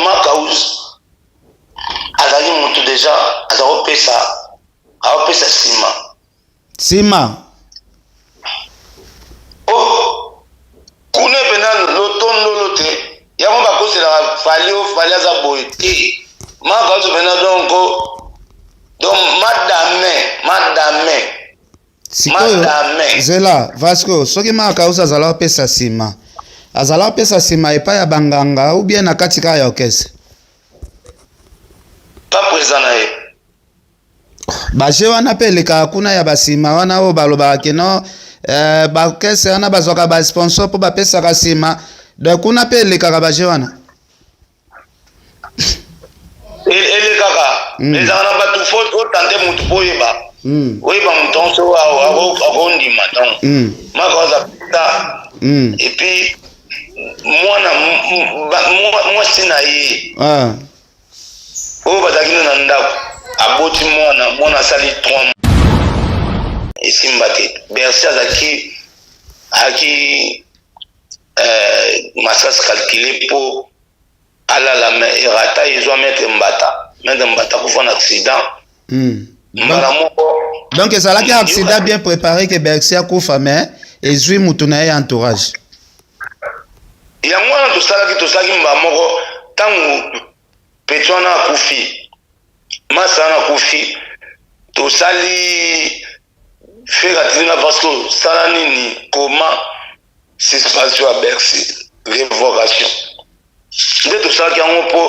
Makauz azalaki motu deja aza kopesa, aopesa nsima. Nsima. Oh, kuna mpena lotondolo te, yango bakoselaka Fally o Fally aza boye te. Makauz mpena donc donc madame madame. Sikoyo zela Vasco, soki Makausa azala opesa nsima, azala opesa nsima epai ya banganga ou bien na kati kaka ya orchestre? Pa président na ye. Baje wana mpe elekaka kuna ya basima wana oyo balobaka keno eh, baorchestre wana bazwaka basponsor mpo bapesaka nsima, donc kuna mpe elekaka baje wana. Elekaka. Ezalaka na bato, fo otante motu mpo oyeba. Oyeba moto yango so akondima. Donc maka aza pita. Et puis mwana mwasi na ye oyo bazalaki na ndako aboti mwana, mwana asali 3 mois, esimba te. Bercy azalaki ayaki masasi calculé mpo alala, mais erata, ezwa maître Mbata. Maître Mbata akufa na accident. Mbala moko. Donc ezalaki accident bien préparé ke Bercy akufa, mais ezwi mutu na ye entourage. Yango wana tosalaki mbala moko. Ntango petit wana akufi, masa wana akufi, tosali Ferre atindinga parce que sala nini, koma suspension ya Bercy, révocation. Nde tosalaki yango mpo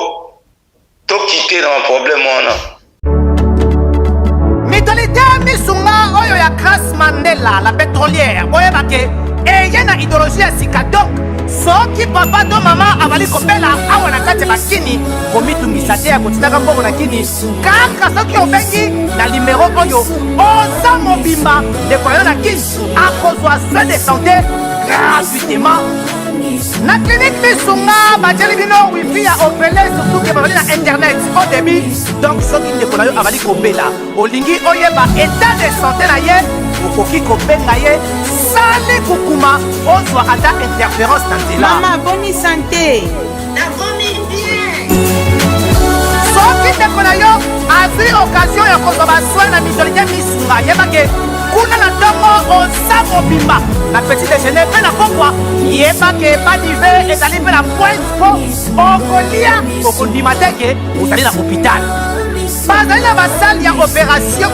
tokite na baproblème wana. Mutualité Misunga oyo ya Grace Mandela la pétrolière, boyeba ke eye na idéologie ya sika. Donc soki papa to mama azali kobela awa na kati ya bakini, komitungisa te ya kotindaka mbongo na kini. Kaka soki obengi na nimero oyo, oza mobimba, ndeko na yo na kini akozwa soin de santé gratuitement. Na clinique Misunga batieli bino wifi ya ofele, surtout ke bazali na internet au débit. Donc soki ndeko na yo azali kobela, olingi oyeba état de santé na ye, okoki kobenga ye sali kukuma, ozwa ata interférence na nzela. Mama, boni santé? Nakomi bien. Soki ndeko na yo azwi occasion ya kozwa basoin na mutualité Misunga, yebake kuna na ntongo oza mobimba, na petit déjeuner mpe na pokwa, yebake badive ezali mpe na pointe mpo okolia, okondima te ke ozali na hôpital. Bazali na basalle ya opération,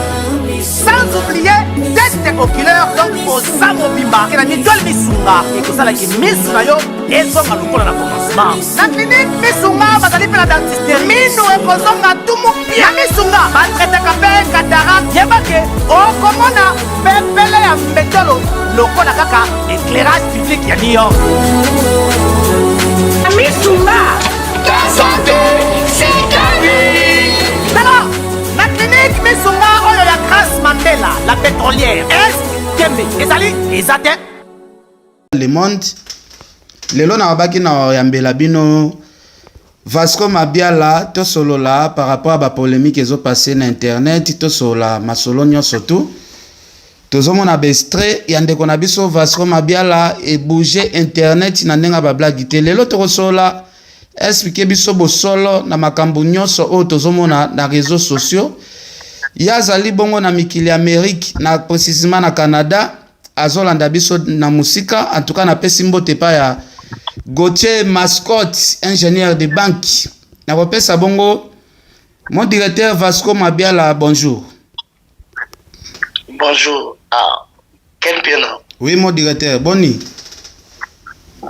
sans oublier test oculaire. Donc oza mobimba ke na mutuelle Misunga ekosalaki misu na yo ezonga lokola na commencement. Na clinique Misunga bazali mpe na dentiste, minu ekozonga tumu pia. Na Misunga batraitaka mpe cataracte. Yebake okomona pepele ya mbetolo lokola kaka éclairage public ya New York. Misunga, santé, c'est la vie. Tala, na clinique Misunga oyo ya Grace Mandela la pétrolière, est tembe ezali eza te. Le monde, lelo nabaki na oyambela bino Vasco Mabiala, tosolola par rapport à bapolémique ezopase na internet. Tosolola masolo nyonso tu. Tozomona baextrait ya ndeko na biso Vasco Mabiala ebouge internet na ndenge ya bablague te. Lelo tokosolola, explique biso bosolo na makambo nyonso oyo tozomona na réseaux sociaux. Ye azali bongo na mikili ya Amérique, na précisément na Canada, azolanda biso na mosika. En tout cas napesi mbote epai ya Gauthier Mascotte, ingénieur de banque. Nakopesa bongo mon directeur Vasco Mabiala. Bonjour. Bonjour. Ah, Ken Piana. Oui, mon directeur, boni?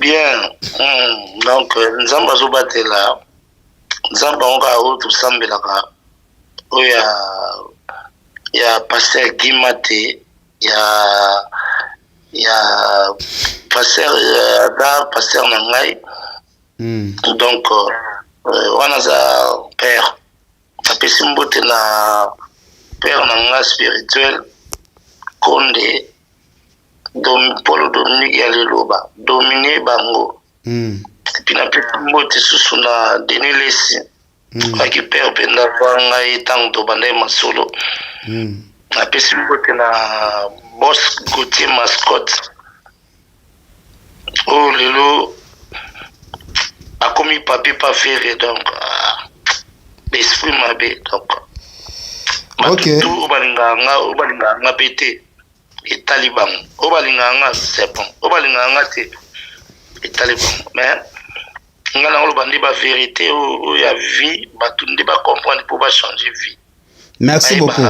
Bien. Donc, Nzambe azobatela, Nzambe yango kaka oyo tosambelaka, oyo ya pasteur Gimate, ya pasteur, aza pasteur na ngai. Donc wana aza père. Apesi mbote na père na nga spirituel Konde Paul Dominique ya Liloba domine bango. Et puis napesi mbote susu na Denis Lesi. Aki père mpenza kwa ngai ntango tobanda ye masolo. Napesi mbote na boss Gautier Mascotte oyo lelo. Akomi papier pa Ferre, donc ah, esprit mabe. Donc bato tout oyo balingaka nga, oyo balingaka nga mpe te, etali bango. Oyo balingaka nga, c'est bon. Oyo balingaka nga te, etali bango. Mais nga nakoloba nde bavérité oyo ya vie, bato nde bacomprendre mpo bachange vie. Merci beaucoup.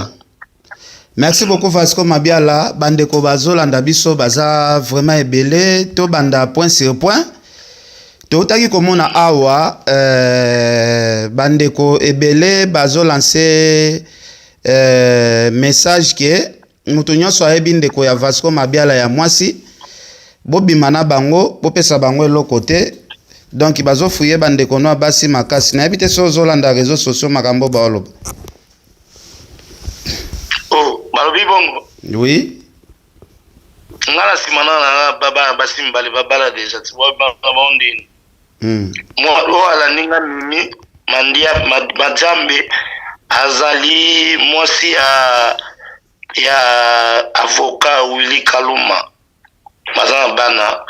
Merci beaucoup, Vasco Mabiala. Bandeko bazolanda biso baza vraiment ebele. Tobanda point sur point. Toutaki komona awa bandeko ebele bazolancer message ke moto nyonso ayebi ndeko ya Vasco Mabiala ya mwasi, bobima na bango, bopesa bango eloko te. Donc bazofuye bandeko no ya basi makasi. Nayebi te so ozolanda réseau sociaux, makambo baoloba. Oh, balobi bongo? Oui. Nga na nsima na nanga basi mibale babala déjà, ti bango ndeni. Oyo alandi nga, Mimi Mandia Madzambe, azali mwasi ya avocat Willy Kaluma, baza na bana.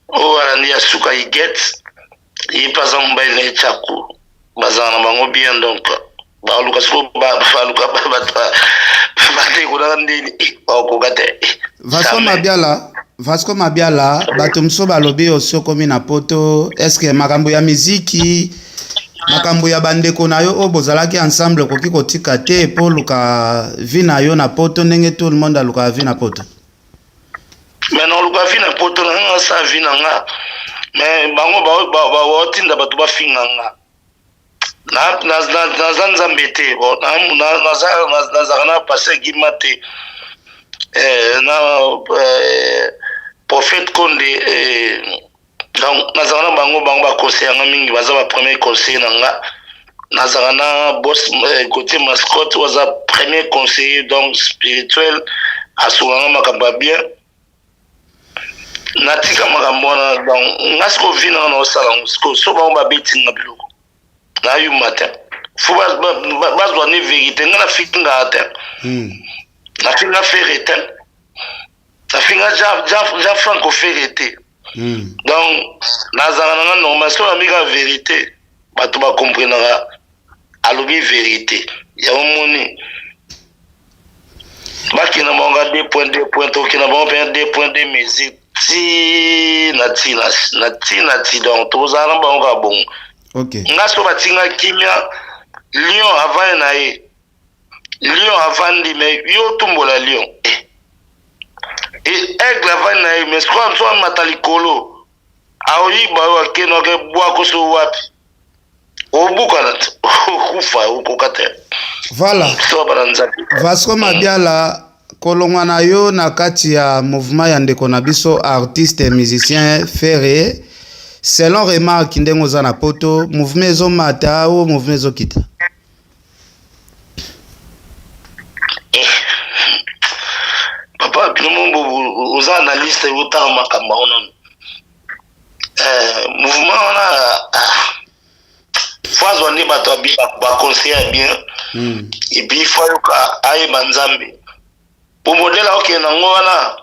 Oyo alandi ya suka, Iget, ye mpe aza mobali na ye Tyaku, bazala na bango bien. Donc baluka siko, baluka bandeko nanga ndeni, bakokoka te. Vasco Mabiala, Vasco Mabiala, bato mosusu balobi osi okomi na Poto. Est-ce makambo ya miziki, makambo ya bandeko na yo oyo bozalaki ensemble, okoki kotika te mpo oluka vie na yo na Poto, ndenge tout le monde alukaka vie na Poto? Mais naluka vie na Poto na nga, sa vie na nga, mais bango baotinda bato bafinga nga. Naza Nzambe te. Bon, nazalaka na pasteur Gima te, na prophète Konde. Donc nazalaka na bango, bango baconseiller nga mingi, baza bapremier conseiller na nga. Nazalaka na boss Gautier Mascotte, oyo aza premier conseiller, donc spirituel, asunganga makambo ya bien. Natika makambo wana. Donc nga sikoyo vie nanga naosala yango sikoyo. So bango babetinga biloko nayuma te, fo bazwa nde vérité. Nga nafingaka te, nafinga Ferre te, nafinga Jean Franco Ferre te. Donc nazala nanga normal. So nabika vérité, bato bakomprenaka, alobi vérité yango. Moni bakenda bango 2 point 2 point, tokenda bango mpe 2 point 2 mesure, ti na ti na ti na ti. Donc tokozala na bango kaka bongo. Nga so batinga kimia, lion avandi na ye, lion avandi, mais yo otumbola lion. Aigle avandi na ye, mais sikoyo so amata likolo, aoyiba oyo akende ake bwako so wapi, obukana te, okufa, okoka te. Voilà. So bana Nzambe. Vasco Mabiala, kolongwa na yo na kati ya mouvement ya ndeko na biso artiste musicien Ferre, selon remarque, ndenge oza na Poto, mouvement ezomata o mouvement ezokita? Eh, papa, bino mo oza analyste, otanga makambo yango nano. Mouvement wana, ah, fo azwa nde bato ya bien, baconseil ya bien. Et puis fo ayoka, ayeba Nzambe, po modèle akokende nango wana,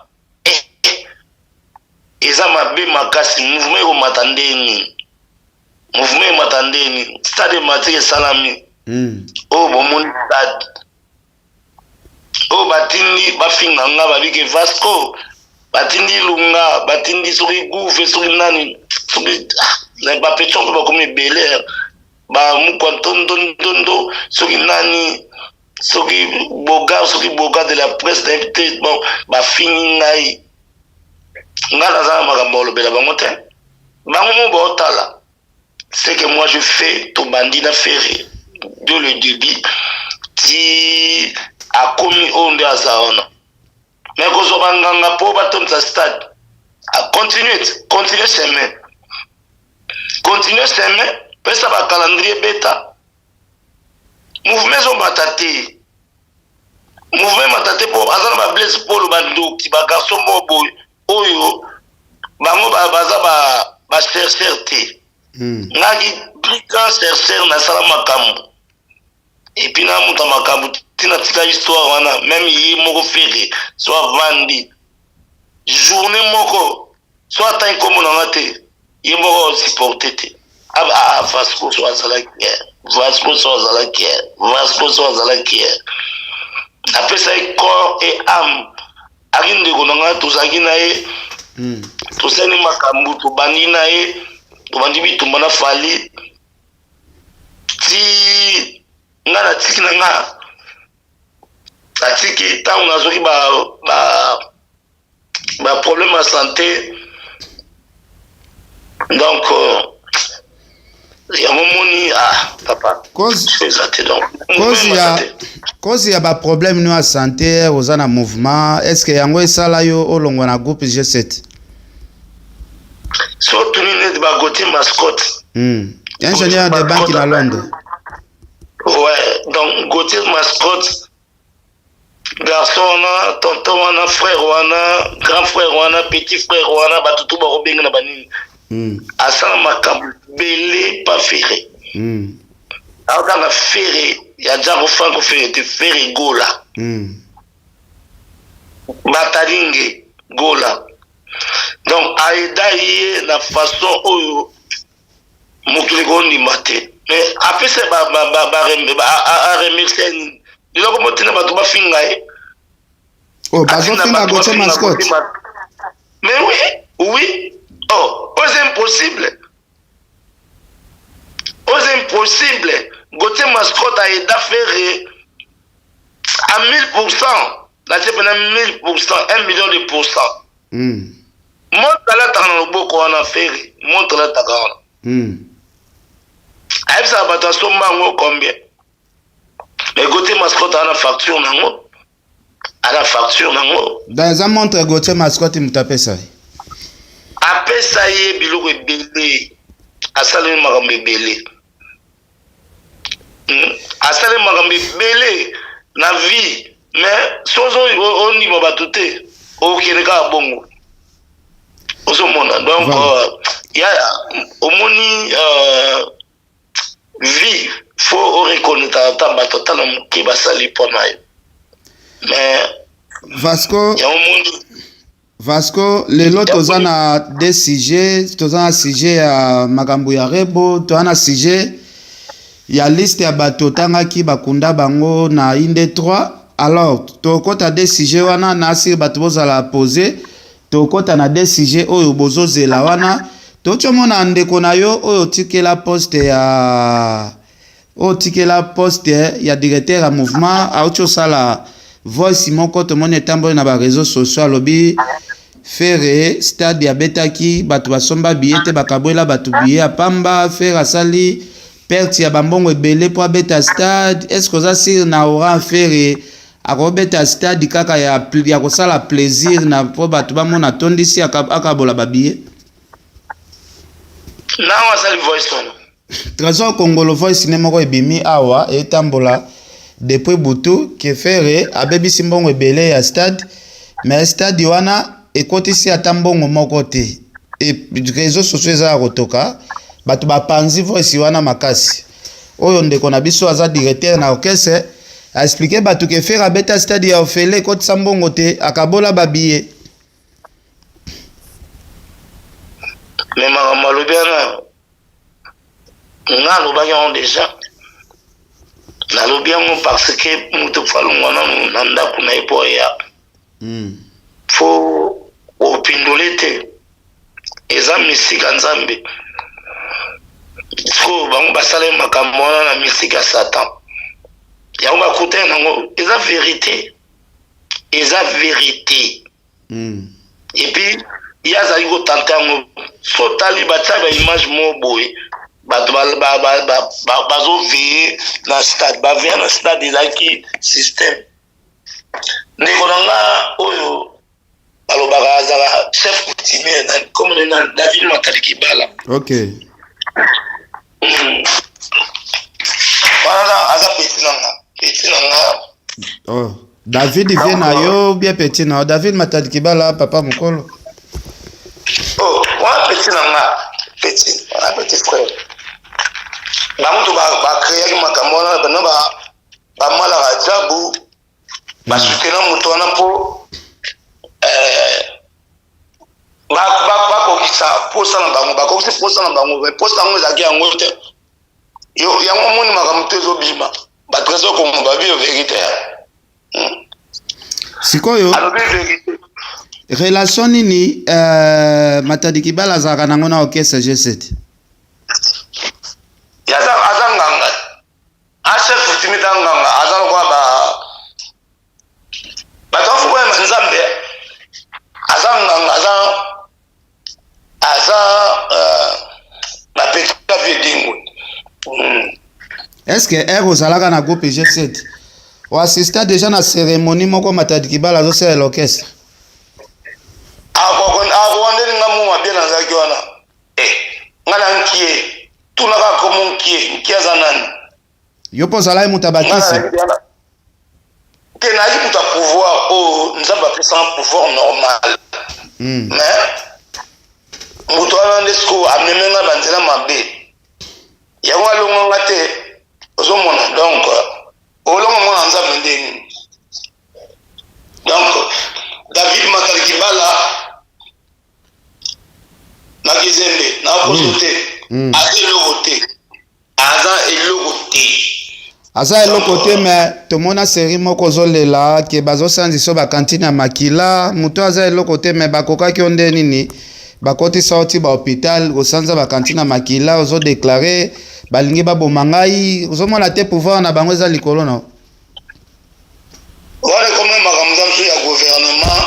eza mabe makasi. Mouvement ekomata ndeni? Mouvement emata ndeni? Stade Martyrs esalami. Oyo bomoni stade oyo, batindi bafinga nga, babike Vasco, batindi Lunga, batindi soki gouve, soki nani, soki ah, bapetion mpe bakomi ebele, bamukwa ntondondondo, soki nani, soki bogar, soki bogar de la presse, nayebi te. Bon, bafingi ngai. Ngai naza na makambo balobela bango te, bango mo baotala ce que moi je fais. Tobandi na Ferre de le début ti akomi oyo nde aza wana. Mais kozwa banganga mpo batondisa stade, continue, continue chemin, continue chemin, pesa bacalendrier, beta. Mouvement ezomata te, mouvement emata te, mpo aza na bablaise polo, bandoki, bagarçon moko boye oyo bango baza bachercheur te. Ngaki plus grand chercheur, nasala makambo et puis namuta makambo ntina tika histoire wana. Même ye moko Ferre, so avandi journée moko, so atangi nkombo nanga te, ye moko asupporte te. Ah, ah, Vasco so azalaki eh. Vasco so azalaki eh. Vasco so azalaki eh. Napesa ye corps et âme. Aki ndeko na ngai, tozalaki na ye. Tosali makambo, tobandi na ye, tobandi bitumba na Fally. Ti nga natiki na nga, natiki ntango nazwaki ba problème ya santé. Donc yango moni, ah papa, eza te. Donc cause ya baproblème no ya santé, oza na mouvement, est ce que yango esala yo olongwa na groupe G7? So tuni neti baGautier Mascotte. Ingénieur de banque na Londres. Ouais, donc Gautier Mascotte, garçon wana, tonton wana, frère wana, grand frère wana, petit frère wana, bato tu bakobenga na banini. Asala makambo ebele pa Ferre. Aotanga Ferre ya Jango Franco, Ferre te, Ferre Gola. Batalinge Gola. Donc aida ye na façon oyo mokili kondima te, mais apesa aremercie nini liloko motina bato bafinga ye. Oh, bazofinga Gautier Mascotte? Mais oui, oh, oh, c'est impossible, oh, c'est impossible. Gautier Mascotte aida Ferre à 1000%, natie mpena 1000%, 1 million de pourcent. Montre alataka na loboko wana, Ferre, montre alataka wana. Ayebisaka bato asomba yango combien, mais Gautier Mascotte aza na facture nango, aza facture nango. Donc eza montre Gautier Mascotte moto apesa ye? Apesa ye biloko ebele, asaleli makambo ebele. Asali makambo ebele na vie, mais soki ondima bato te, okende kaka bongo, ozomona. Donc ya omoni, vie, faut oreconnaître ata bato ata na moke basali mpo na yo, mais Vasco, yango moni. Vasco, lelo toza na deux sujets. Toza na sujet ya makambo ya Rebo, toza na sujet ya liste ya bato otangaki bakunda bango na inde 3. Alors tokota deux sujets wana na asiri bato bozala pose. Tokota na deux sujets oyo bozozela wana. Toti omona ndeko na yo oyo otikela poste ya, oyo otikela poste ya directeur ya mouvement, auti osala voice moko, tomoni etamboli na baréseaux sociaux. Alobi Ferre, stade abetaki, bato basomba billet te, bakabwela bato billet ya pamba. Ferre asali perte ya bambongo ebele mpo abeta stade. Est ce que oza sûr na oran Ferre akobeta stade kaka ya kosala plaisir na mpo bato bamona tondisi, akabola babillet? Nango asali voice wana? Trésor Kongolo, voice ne moko ebimi awa, etambola depuis butu, ke Ferre abebisi mbongo ebele ya stade, mais stade wana ekotisi ata mbongo moko te. E réseaux sociaux eza ya kotoka, bato bapanzi voice wana makasi. Oyo ndeko na biso aza directeur na orchestre, aexpliquer bato ke Ferre abeta stade ya ofele, ekotisa mbongo te, akabola babillet. Mais makambo alobi wana, nga alobaki yango déjà, nalobi yango parce que moto faut alongwa nanu na ndako na ye mpo aya. Faut opindole te, eza misika Nzambe. Sikoyo bango basala makambo wana na misika ya Satan, yango bakutani nango. Eza vérité, eza vérité. Et puis ye azali kotenter yango. So otali, batia baimage moko boye, bato bazoveiller na stade, baveiller na stade, ezalaki système. Ndeko na nga oyo balobaka azala chef coutumier, comme na David Matali Kibala. Wana aza petit na nga, petit na nga. Oh. David vie na yo bien, petit na yo David Matadi Kibala, papa mokolo. Oh, wana petit na nga, petit wana, petit frère. Bango to bacréaki makambo wana, bano bamalaka jabu, basutena moto wana mpo Bakokisa posa na bango, bakokisi posa na bango, mais posa yango ezalaki yango te. Yango omoni makambo te ezobima, batrésor Kongo babi vérité. Sikoyo Alobi vérité. Relation nini Matadi Kibala azalaka nango na orchestre G7? Ye aza nganga, achef coutumier ta nganga, aza lokola ba bato afukoyema Nzambe. Aza nganga, aza bapeti vie dingwe. Est ce que ere ozalaka na groupe G7, oassista déjà na cérémonie moko Matadi Kibala azosalela orchestre? Akowandeli nga mo mabe, nazalaki wana. Nga na nkie, tuna kaka komo nkie. Nkie aza nani? Yo mpo ozalaki moto ya bakisi? Te, nayaki moto ya pouvoir oyo Nzambe apesanga, pouvoir normal. Mais moto wana nde sikoyo ameme nga banzela mabe, yango alonganga te. Ozomona, donc olonga mwana Nzambe nde nini? Donc David Matali Kibala na Kizembe na poso te. Aza eloko te, aza eloko te. Aza eloko te, mais tomona série moko ozolela ke bazosanzisa bakantine ya makila. Moto aza eloko te, mais bakokaki yo nde nini? Bakotisa yo ti bahôpital, kosanza bakantine ya makila, ozodéclarer balingi baboma ngai. Ozomona te pouvoir na bango eza likolo na Wana ekomi makambo eza mosusu ya gouvernement.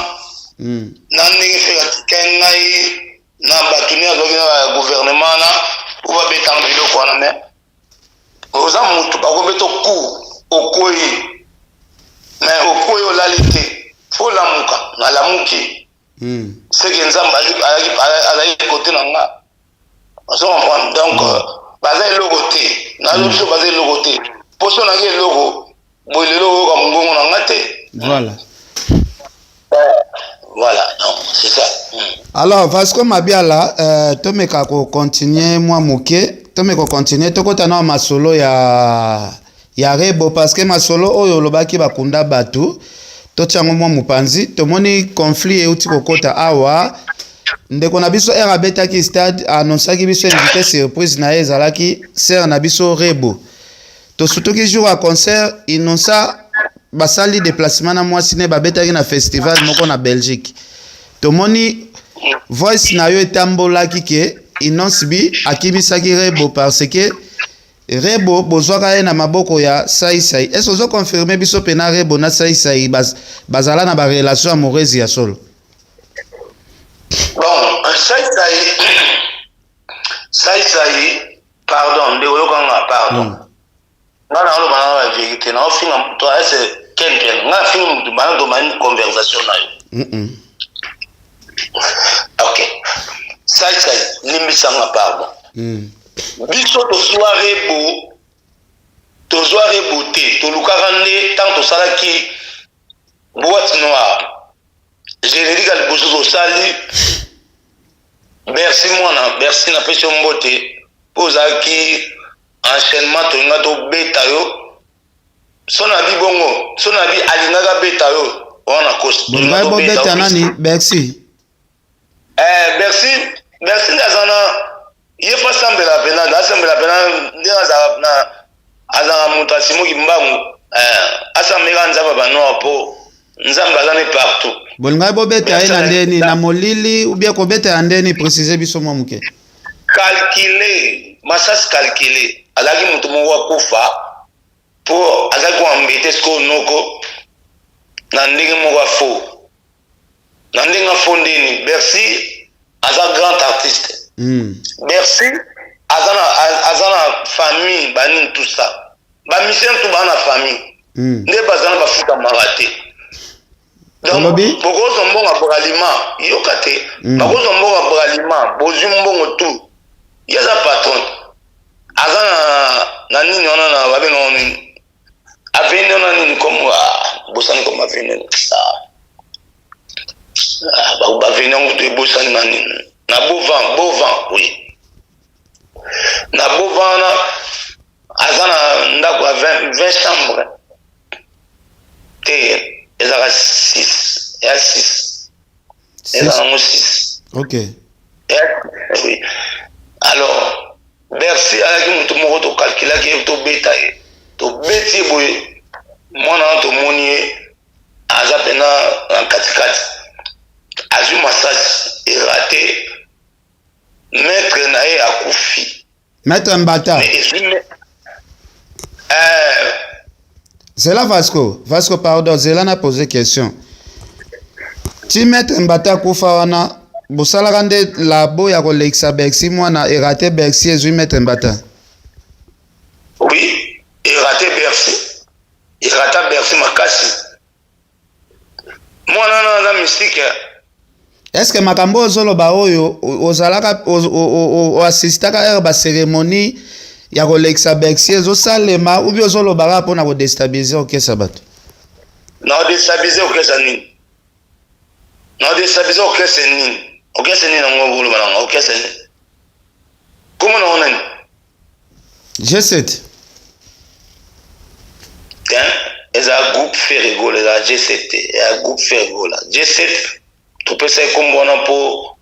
Na ndenge mpe atikaki ngai na bato nde azwaki na gouvernement wana po babetanga biloko wana. Mais oza motu, bakobeta oku okwei, mais okwei olali te, fo olamuka. Nalamuki. Seke Nzambe azali kote na nga, ozo comprendre? Donc baza eloko te, nazo biso baza eloko te. Poso naki eloko boye, lelo oyoka mongongo na nga te. Voilà. Voilà, donc c'est ça. Alors Vasco Mabiala, tomeka kocontinue mwa moke, tomeka kocontinue, tokɔta na masolo ya Rebo, parce que masolo oyo olobaki bakunda bato, totia yango mwa mopanzi. Tomoni conflit euti kokɔta awa. Ndeko na biso ere abetaki stade, annonçaki biso invité surprise na ye ezalaki sœur na biso Rebo. Tosutuki jour ya concert, Innocent basali déplacement na mwasi ne, babetaki na festival moko na Belgique. Tomoni voice na yo etambolaki ke Innoss'B akimisaki Rebo parce que Rebo bozwaka ye na maboko ya Saisai. Est ce ozoconfirme biso mpena Rebo na Saisai bazala na barelation amoureuse ya solo? Bon, Saisai, Saisai, pardon ndeko, oyokanga, pardon. Nga na oloba na ba vérité, na ofinga moto ese kenken, nga afingi motu bana tomani conversation na yo. Ok, Saisai, limbisanga, pardon. Biso tozwa Rebo, tozwa Rebo te, tolukaka nde. Ntango tosalaki Boîte Noire, générique ya liboso tosali, Bercy, mwana Bercy, napesi yo mbote mpo ozalaki enchaînement. Tolinga tobeta yo so na bi bongo, so na bi alingaka beta yo wana kosi. Bolingai bobeta nani? Bercy? Bercy, Bercy nde aza na ye, fo asambela mpena, asambela mpena ndenge azala na azalaka moto asimoki mbangu. Asambelaka Nzambe banoir mpo Nzambe aza ne partout. Bolingai bobeta ye na ndeni? Na molili ou bien kobeta ya ndeni? Précise biso mwa moke. Calcule, masasi calcule. Azalaki moto moko akufa mpo azalaki koambete sikoyo noko na ndenge moko afo, na ndenge afo ndeni. Bercy aza grand artiste. Bercy aza na famille, banini, tout ça, bamusicien tout baa na famille. Nde baza na bafutamaka te. Olobi? Bokozwa mbongo ya Bralima, yoka te. Bakozwa mbongo ya Bralima, bozwi mbongo tu. Ye aza patron, aza na nini wana na babenga nini, avenue wana nini, comme bosani, comme avenue, baavenue yango to ebosani na nini, na Bovan, Bovan, oui, na Bovan wana aza na ndako ya 20 chambre te, ezalaka 6 ya 6, ezala yango 6. Ok. Oui. Alors, Bercy azalaki moto moko tokalkulaki ye, tobeta ye, tobeti ye boye, mwana wana tomoni ye aza mpena na katikati, azwi masasi erate, maître na ye akufi. Maître Mbata. Zela Vasco, Vasco pardon, zela na poser question. Ti Maître Mbata akufa wana, bosalaka nde labo ya kolekisa Bercy mwana erate Bercy ezwi Maître Mbata? Oui, erate Bercy. Erata Bercy makasi. Mwana wana aza mystique. Est-ce que makambo ozoloba oyo ozalaka oassistaka heure ba cérémonie ya kolekisa Bercy ezosalema, ou bien ozoloba kaka mpona kodestabilize orchestre bato? Na odestabilize orchestre nini? Na odestabilize orchestre nini? Orchestre nini yango oloba nanga? Orchestre nini? Kombo nango nani? G7. Te, ezala groupe Ferre Gola, ezala G7 te, ezala groupe Ferre Gola. G7 topesa ye nkombo wana mpo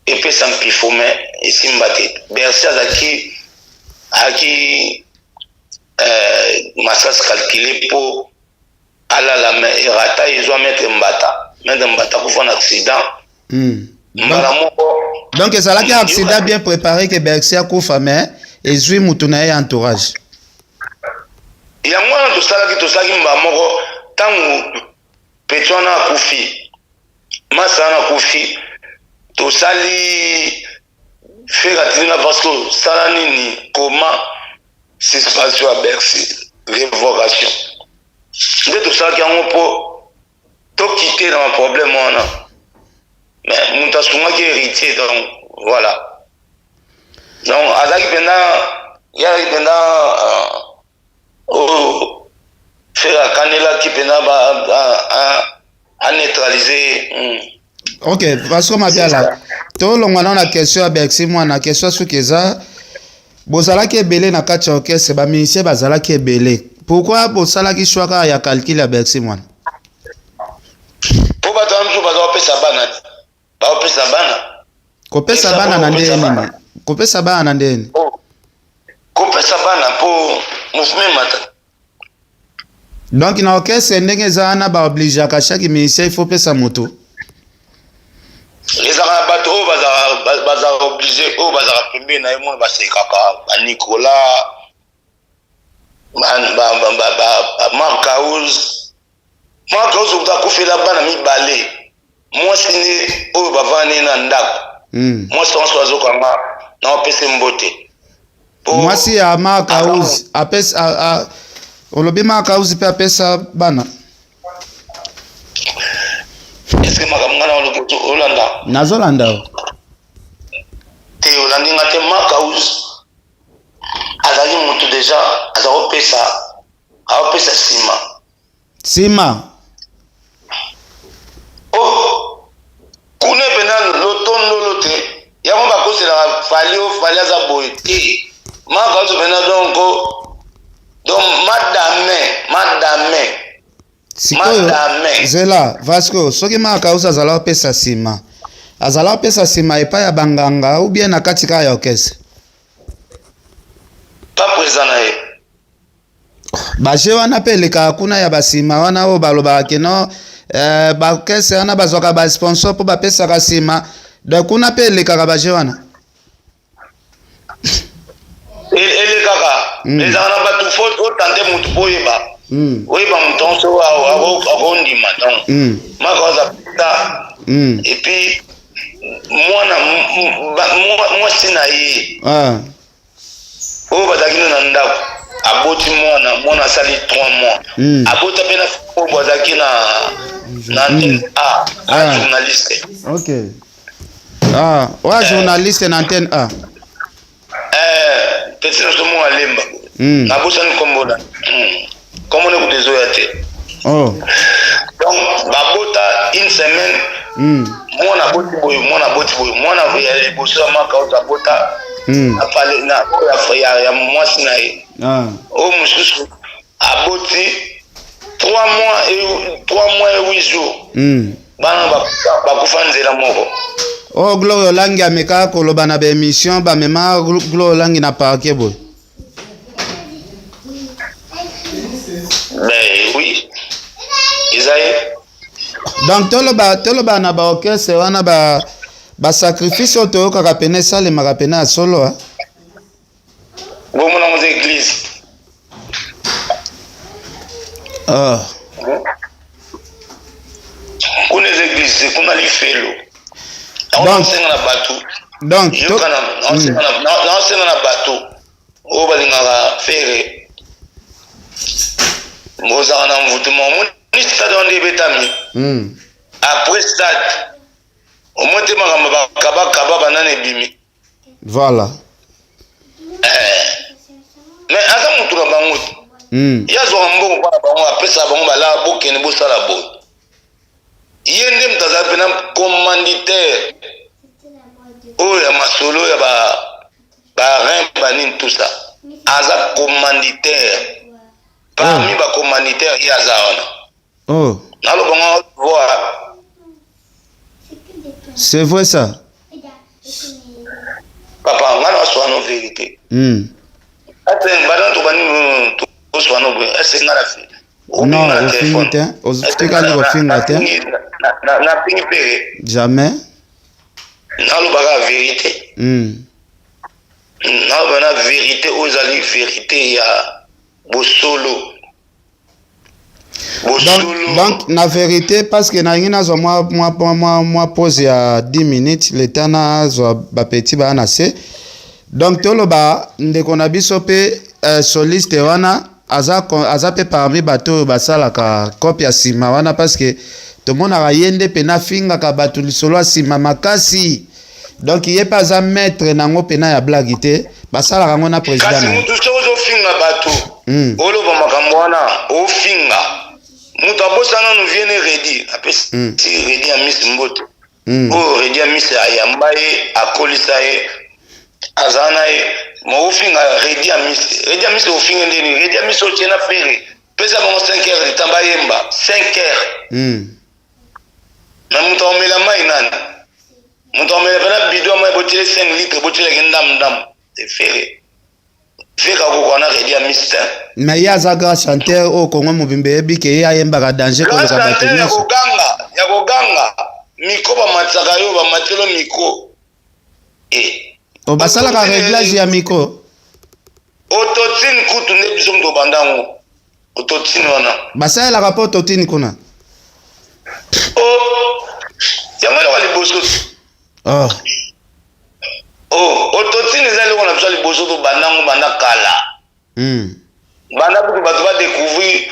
epesa mpifo, me esimba te. Bercy azalaki masasi calculé mpo alala, me erata, ezwa maître Mbata. Maître Mbata akufa na accident. Mbala moko. Donc ezalaki accident bien préparé ke Bercy akufa, mais ezwi mutu na ye entourage. Yango wana tosalaki mbala moko. Ntango petit wana akufi, masa wana akufi, tosali Ferre atindinga parce que sala nini, koma suspension ya Bercy, révocation. Nde tosalaki yango mpo tokite na baproblème wana, mais moto asungaki héritier. Donc voilà, donc azalaki mpenza, ye azalaki mpenza oyo Ferre akanelaki mpenza aneutralize. Ok, Vasco Mabiala, tolongwa nao na question ya Bercy mwana. Question soki eza, bozalaki ebele na kati ya orchestre, bamusicien bazalaki ebele, pourquoi bosalaki choix kaka ya calcul ya Bercy mwana? Mpo bato wana mosusu baza kopesa bana te, baopesa bana. Kopesa bana na ndenge nini? Kopesa bana na ndenge nini? Kopesa bana mpo mouvement mata. Donc na orchestre ndenge eza wana, baobligeaka chaque musicien il faut pesa moto? Ezalaka na bato oyo bazalaka obligé, oyo bazalaka pembeni na ye, mona basekaka, baNicolas, Mark House. Mark House okuta akufela bana mibale, mwasi nde oyo bavandi na ndako. Mwasi wanso azokanga na opesa mbote. Mwasi ya Mark House apesa, olobi Mark House mpe apesa bana? Est-ce makambo nga na olobi olanda? Nazolanda. Te, olandi nga te. Mark House azalaki motu déjà aza kopesa, aopesa nsima. Nsima? Oh, kuna mpena lotondolo te, yango bakoselaka Fally o Fally aza boye te. Mark House mpena, donc madame, madame. Sikoyo zela, Vasco, soki Mark House azala opesa nsima, azala opesa nsima epai ya banganga ou bien na kati kaka ya orchestre? Pa président na ye. Baje wana mpe elekaka kuna ya basima wana oyo balobaka keno baorchestre wana bazwaka basponsor mpo bapesaka nsima. Donc kuna mpe elekaka baje wana? Elekaka. Ezalaka na bato, faut otante motu mpo oyeba. Oyeba moto nyonso akondima. Donc Mark aza peta. Et puis mwana mwasi na ye oyo bazalaki no na ndako aboti mwana, mwana asali 3 mois. Abota mpe na oyo azalaki na antenne A, a journaliste. Ok, ah, oya journaliste na antenne A. Petit nyonso mo alemba. Nabosani nkombo na nkombo ne kutu ezoya te. Donc babota une semaine, mwana aboti boye, mwana aboti boye, mwana ya liboso ya Mark House abota na oyo ya mwasi na ye. Oyo mosusu aboti 3 mois et 3 mois et 8 jours. Bana bakufa nzela moko. Oyo oh, Gloria Olangi amekaka koloba na ba emission bamema Gloria Olangi na parquet boye. Ben oui. Eza ye. Donc toloba toloba na ba orchestre wana ba ba sacrifice oyo toyokaka pene esalemaka pene ya solo hein? Bomona yango eza église. Ah. Kuna eza église, kuna lifelo. Naosenga na bato. Donc, naosenga na bato oyo balingaka Ferre. Bozalaka na mvutuma omoni stade wana nde ebetami. Après stade omoni te makambo bakabakaba banani ebimi. Voilà. Eh. Mais aza mutu na bango te. Ye azwaka mbongo mpo na bango apesaka bango balaa bokende bosala boye. Ye nde moto azala mpena commanditaire oyo ya masolo ya ba ba rein banini tout ça. Aza commanditaire. Parmi oh. ba commanditaire ye aza wana. Oh. Naloba ngo voir. C'est vrai ça. Papa, nga na swano vérité. Ate bana to bani to swano boye. Ese nga na fi. Non, ofingi te. Otikali kofinga te. Na na fingi pe. Jamais. Nalobaka vérité. Naloba na vérité oyo ezali vérité ya bosolo. Donc, donc na vérité parce que nalingi nazwa mwa, mwa, mwa, mwa, mwa pause ya 10 minutes le temps nazwa bapeti baya na se donc toloba ndeko na biso mpe uh, soliste wana aza, aza mpe parmi bato oyo basalaka cope ya nsima wana parce que tomonaka ye nde mpena afingaka bato lisolo ya nsima makasi donc ye mpe aza maître nango mpena ya blague te basalaka yango na président kasi mutu soki ozofinga bato oloba makambo wana ofinga mutu abosa nanu viene redi apesi redi ya miss mbote oyo redi ya miss ayamba ye akolisa ye azala na ye ma ofinga redi ya miss redi ya miss ofinga ndeni redi ya miss otie na fere pesa bango 5 heures de temps bayemba 5 heures na moto akomela mai nani moto akomela mpena bido ya mai botiele 5 litre botielaki ndambu ndambu efere fere akokoka na redi ya mister mais ye aza grand chanteur oyo kongo mobimba eyebi ke ye ayembaka danger koleka bato nyonso koganga ya koganga micro bamatisaka yo bamatelo micro e o basalaka réglage ya micro autotune kutu nde biso moto obanda yango autotune wana basalelaka mpe autotune kuna oh yango eloko liboso oh. Oh, autotune eza eloko na biso ya liboso tobanda yango banda kala banda kutu bato badécouvrir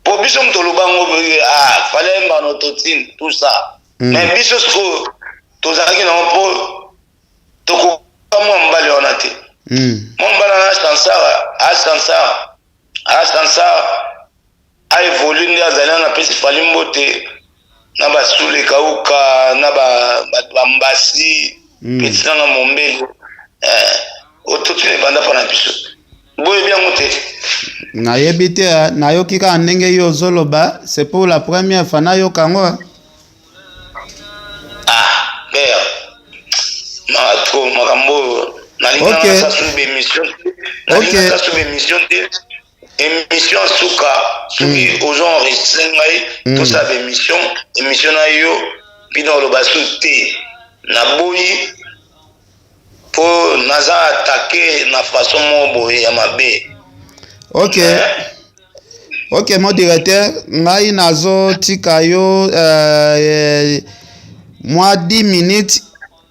po biso moto oloba yango ah, fallait ayemba na autotune tout ça mais biso sikoyo tozalaki nango mpo tokoka mwa mobali wana te mwa mobali wana chansar achansar achansar aévolue nde azali wana apesi fali mbote na basule kauka na bambasi peti nanga mombeli autotune ebanda mpa na biso boyebi yango te nayebi te nayoki kaka ndenge yo ozoloba c'est pour la première fois nayoka yango ah père trop makambo oyo nalingi nasala émission nalingi nasala émission te émission ya suka soki ozo enregistre ngai tosala baémission émission na yo bino oloba su te naboyi mpo naza attaqué na façon moko boye ya mabe. Ok ok mon directeur ngai nazotika yo mwa 10 minutes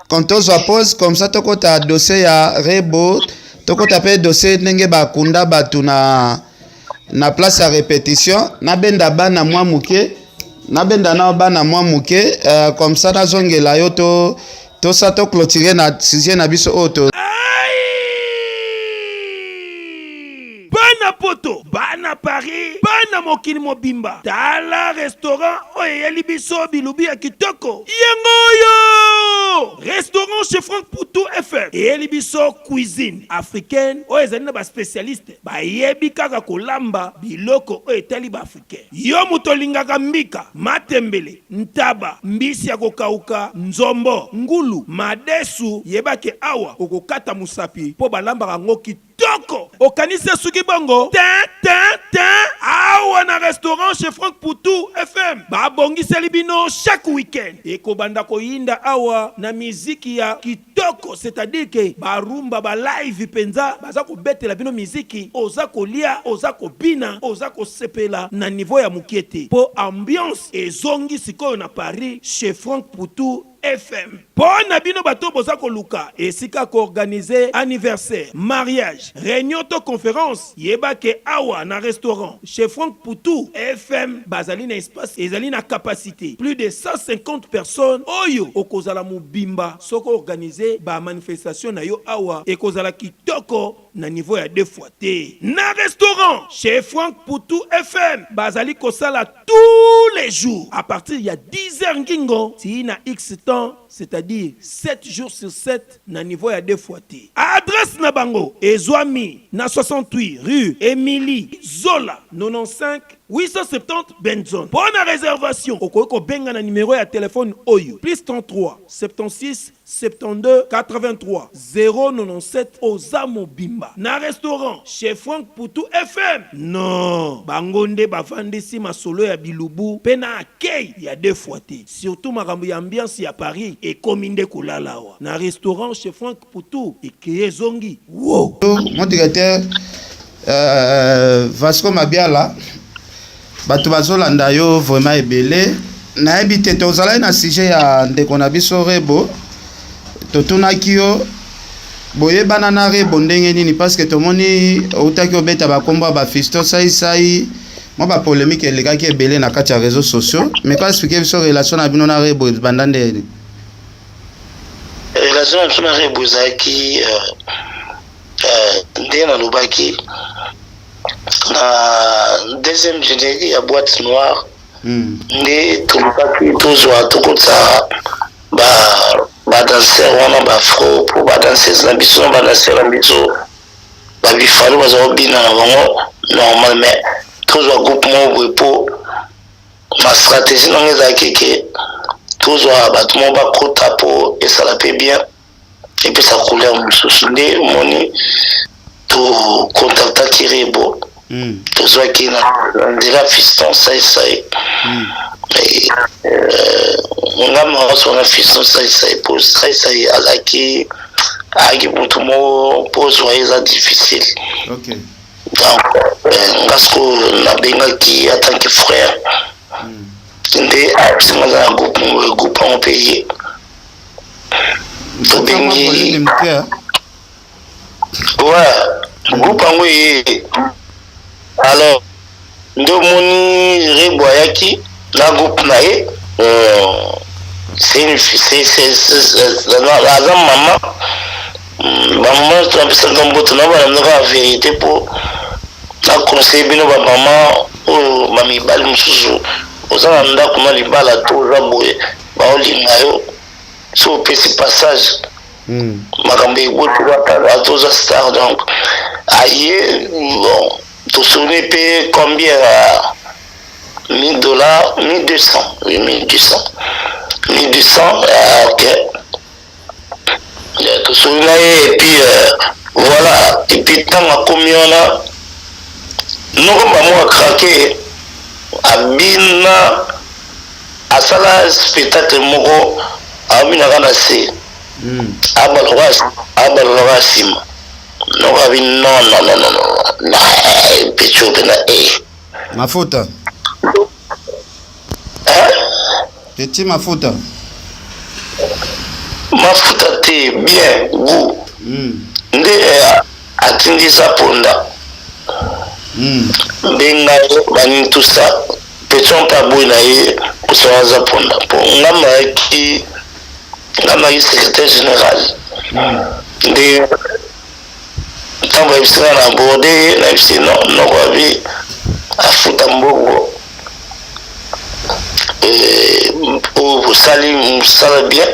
quand tozwa pause comme ça tokota dossier ya rebo tokota mpe dossier ndenge bakunda bato na na place ya répétition nabenda bana mwa moke nabenda na bana mwa moke comme ça nazongela yo to tosa toclôturer na sujet na biso oyo to Bana poto, bana Paris, bana mokili mobimba, tala restaurant oyo eyeli biso bilubi ya kitoko yango oyo. poto! Restaurant chez Franck Poutou FM eyeli biso cuisine africaine oyo ezali na ba specialistes bayebi kaka kolamba biloko oyo etali ba africains. Yo moto olingaka mbika, matembele, ntaba, mbisi ya kokauka, nzombo, ngulu, madesu, yeba ke awa okokata mosapi mpo balambaka yango kitoko. Toko! Okanisi esuki bongo? Tin, tin, tin! Awa na restaurant chez Franck Poutou FM, babongiseli bino chaque week-end ekobanda koyinda awa na miziki ya kitoko, c'est-à-dire que ba rumba, ba live penza baza kobetela bino miziki, oza kolia, oza kobina, oza kosepela na niveau ya mukie te po ambiance ezongi sikoyo na Paris chez Franck Poutou FM. Po na bino bato boza koluka esika ko organiser anniversaire, mariage, reunion to conference, yeba ke awa na restaurant chez Franck Poutou FM bazali na espace ezali na capacite plus de 150 personnes oyo okozala mobimba soki o organiser ba manifestations na yo awa ekozala kitoko na niveau ya deux fois te. Na restaurant chez Franck Poutou FM bazali kosala tous les jours à partir ya 10 heures ngingo tii na X temps, c'est-à-dire 7 jours sur 7 na niveau ya deux fois te. Adresse na bango ezwami na 68 rue Emilie Zola 95 870 Benson. Mpo na reservation okoki kobenga na numero ya telephone oyo, plus 33 76 72 83 097 oza mobimba na restaurant chez Franck Poutou FM non bango nde bavandisi masolo ya bilubu pe na accueil ya deux fois te surtout makambo ya ambiance ya Paris ekomi nde kolala awa na restaurant chez Franck Poutou ekeye ezongi wo. Mon directeur Vasco Mabiala Bato bazolanda yo vraiment ebele. Nayebi te tozalaki na sujet ya ndeko na biso Rebo, totunaki yo boyebana na Rebo ndenge nini parce que tomoni outaki obeta bakombo ya ba Fiston Sai Sai, mwa ba polemique elekaki ebele na kati ya réseaux sociaux, mais ko expliquer biso relation na bino na Rebo ebanda ndenge nini? Relation na biso na Rebo ezalaki ndenge nalobaki na deuxième générique ya boîte noire. Nde tolukaki tozwa tokotisa badanser wana baafro mpo badanseuse na biso na badanser na biso babifalo baza kobina na bango normal, mais tozwa groupe moko boye mpo ma stratégie nango ezalaki ke tozwa bato moko bakota mpo esala mpe bien, epesa couleur mosusu. Nde omoni tocontactaki Rebo. Tozwaki na nzela Fiston Saisai. Nga mawaso wana Fiston Saisai, po Saisai azalaki motu moko mpo ozwa ye eza difficile. Donc nga sikoyo nabengaki en tant que frère. Nde abisinga aza na groupe moko, groupe yango mpe ye tobengi ouais, groupe yango eye. Alors nde omoni Rebo ayaki na groupe na ye. Aza mama, bamama tunapesaka mbote na bana mnoka ya vérité mpo na conseille bino bamama oyo bamibali mosusu oza na ndako na libala to oza boye, baolinga yo so opesi passage. Makambo eboti ata oza star. Donc aye, bon, tosoni mpe combien? 1000 $, 1200, oui, 1200, 1200. Ah, ok, tosoli na ye et puis voilà. Et puis ntango akomi wana, noko bango acraquer, abina, asala spectacle moko, abinaka na se, abalolaka nsima. Noko abi non, non, non, non, non, petit oyo mpena e Mafuta. Petit mafuta. Mafuta te, bien goût. Nde atindi Zaponda. Nde ngai banini tout ça, petit mpe aboyi na ye kosala Zaponda mpo nga mayaki, nga mayaki secrétaire général. Nde ntango bayebisi nga na borde ye, nayebisi non, noko abi afuta mbongo oyo bosali mosala bien.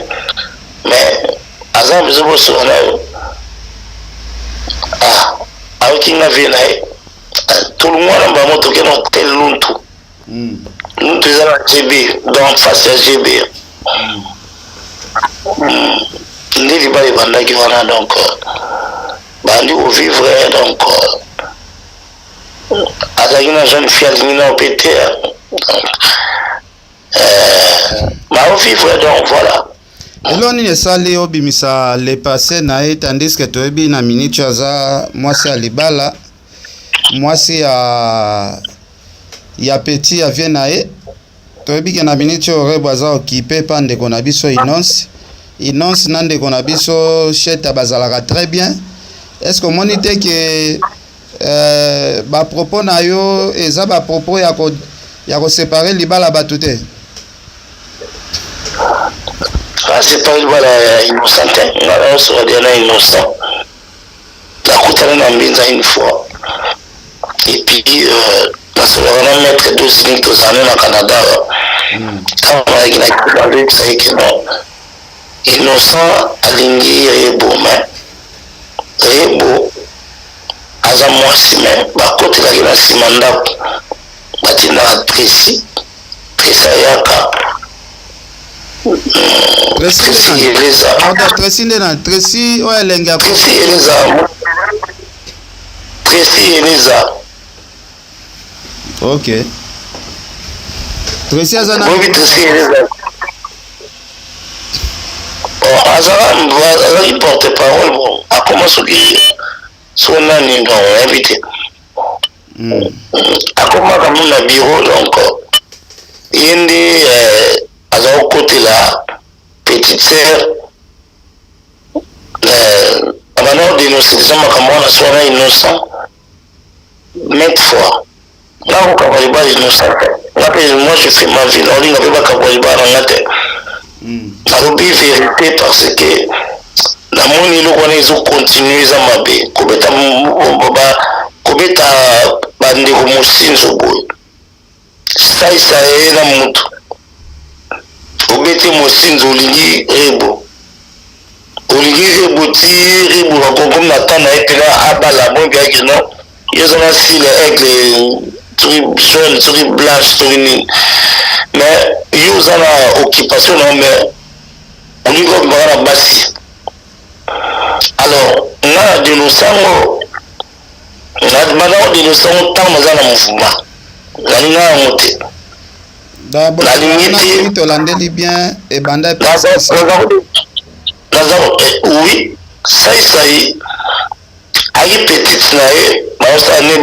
Mais aza na besoin bosola na yo. Ah, ayoki nga vie na ye. Tolongwa na bango toke na hotel Luntu. Luntu eza na GB, donc face ya GB. Nde libala ebandaki wana, donc bandi kovivre, donc azalaki na jeune fille alingi nao mpe te, baovivre, donc voilà. Elo nini esali obimisa le passé na ye, tandis que toyebi na minute oyo aza mwasi ya libala, mwasi ya petit ya vie na ye? Toyebi ke na minute oyo Rebo aza occupé pa ndeko na biso Inonce. Inonce na ndeko na biso Sheta bazalaka très bien. Est ce que omoni te ke bapropos na yo eza bapropos ya koséparer libala bato te? Aséparer libala ya Innocent te. Nga naosoka dia na Innocent, nakutana na Mbinza une fois et puis nasolaka na maître Dosini, tozala na Canada. Ntango nazalaki na Cuba, azoyebisaki ke non, Innocent alingi Rebo, mais Rebo aza mwasi, mais bakotelaki na nsima ndako, batindaka Tracy. Tracy ayaka. Tracy Eleza. Tracy nde na Tracy oyo elenge ya Tracy Eleza, Tracy Eleza. Ok, Tracy aza na Oyebi Tracy Eleza? Bon, azalaki porte parole. Bon, akoma soki so nani, bon, oyebi te. Akomaka mu na bureau, donc ye nde aza kokotela petite sœur. Abanda kodénonce deja makambo wana so wana Innocent maintes fois. Nga kokaba libala Innocent te. Nga mpe, moi, je fais ma vie, naolinga mpe bakabwa libala na nga te. Nalobi vérité parce que namoni eloko wana ezocontinue, eza mabe kobeta bandeko mosinzo boye. Salisa ye na motu obeti mosinzo, olingi Rebo, olingi Rebo ti Rebo bakokomi na temps na ye mpena abala. Boyebi yaki non, ye eza na style aigle, soki jaune, soki blanche, soki nini, mais yo oza na occupation na yo, mais olingi obimaka na basi. Alors nga na dénonce yango, banda kodénonce yango ntango naza na mouvement, nalinga yango te. Nalingi te. Tolandeli bien ebanda. Naza, oui, Saisai ayi petite na ye, baosala ne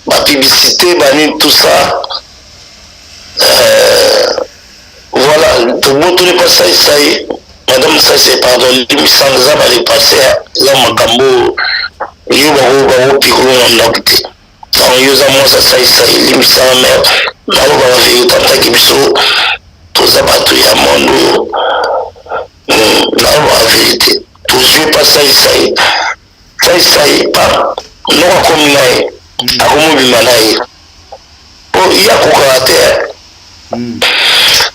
bapublicité banini, tout ça. Voilà, tobotoli mpa Saisai. Madame Saisai, pardon, limbisanga, eza balepasse, eza makambo yo bakopikolo na ndako te. Donc yo oza mwasi Saisai, limbisanga, mais nalobaka vérité. Antaki biso toza bato ya monde oyo, nalobaka vérité. Tozwi mpa Saisai, Saisai pa ndoko akomi na ye, akomobima na ye po ye akokaka te.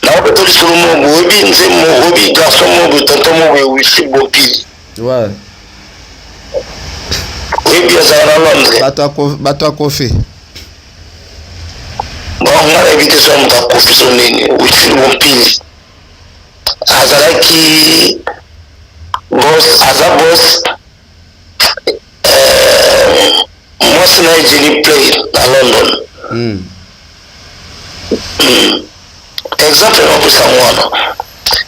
Nakobe to lisolo moko, oyebi nzembo, oyebi garçon moko, tonton moko, Wifi Bompili. Oyebi, azala na Londres. Bato akofi. Bon, nga nayebi te so moto akofi so nini. Wifi Bompili azalaki boss, aza boss, mwasi na ye Jenny Play na London. Exemple napesa mwana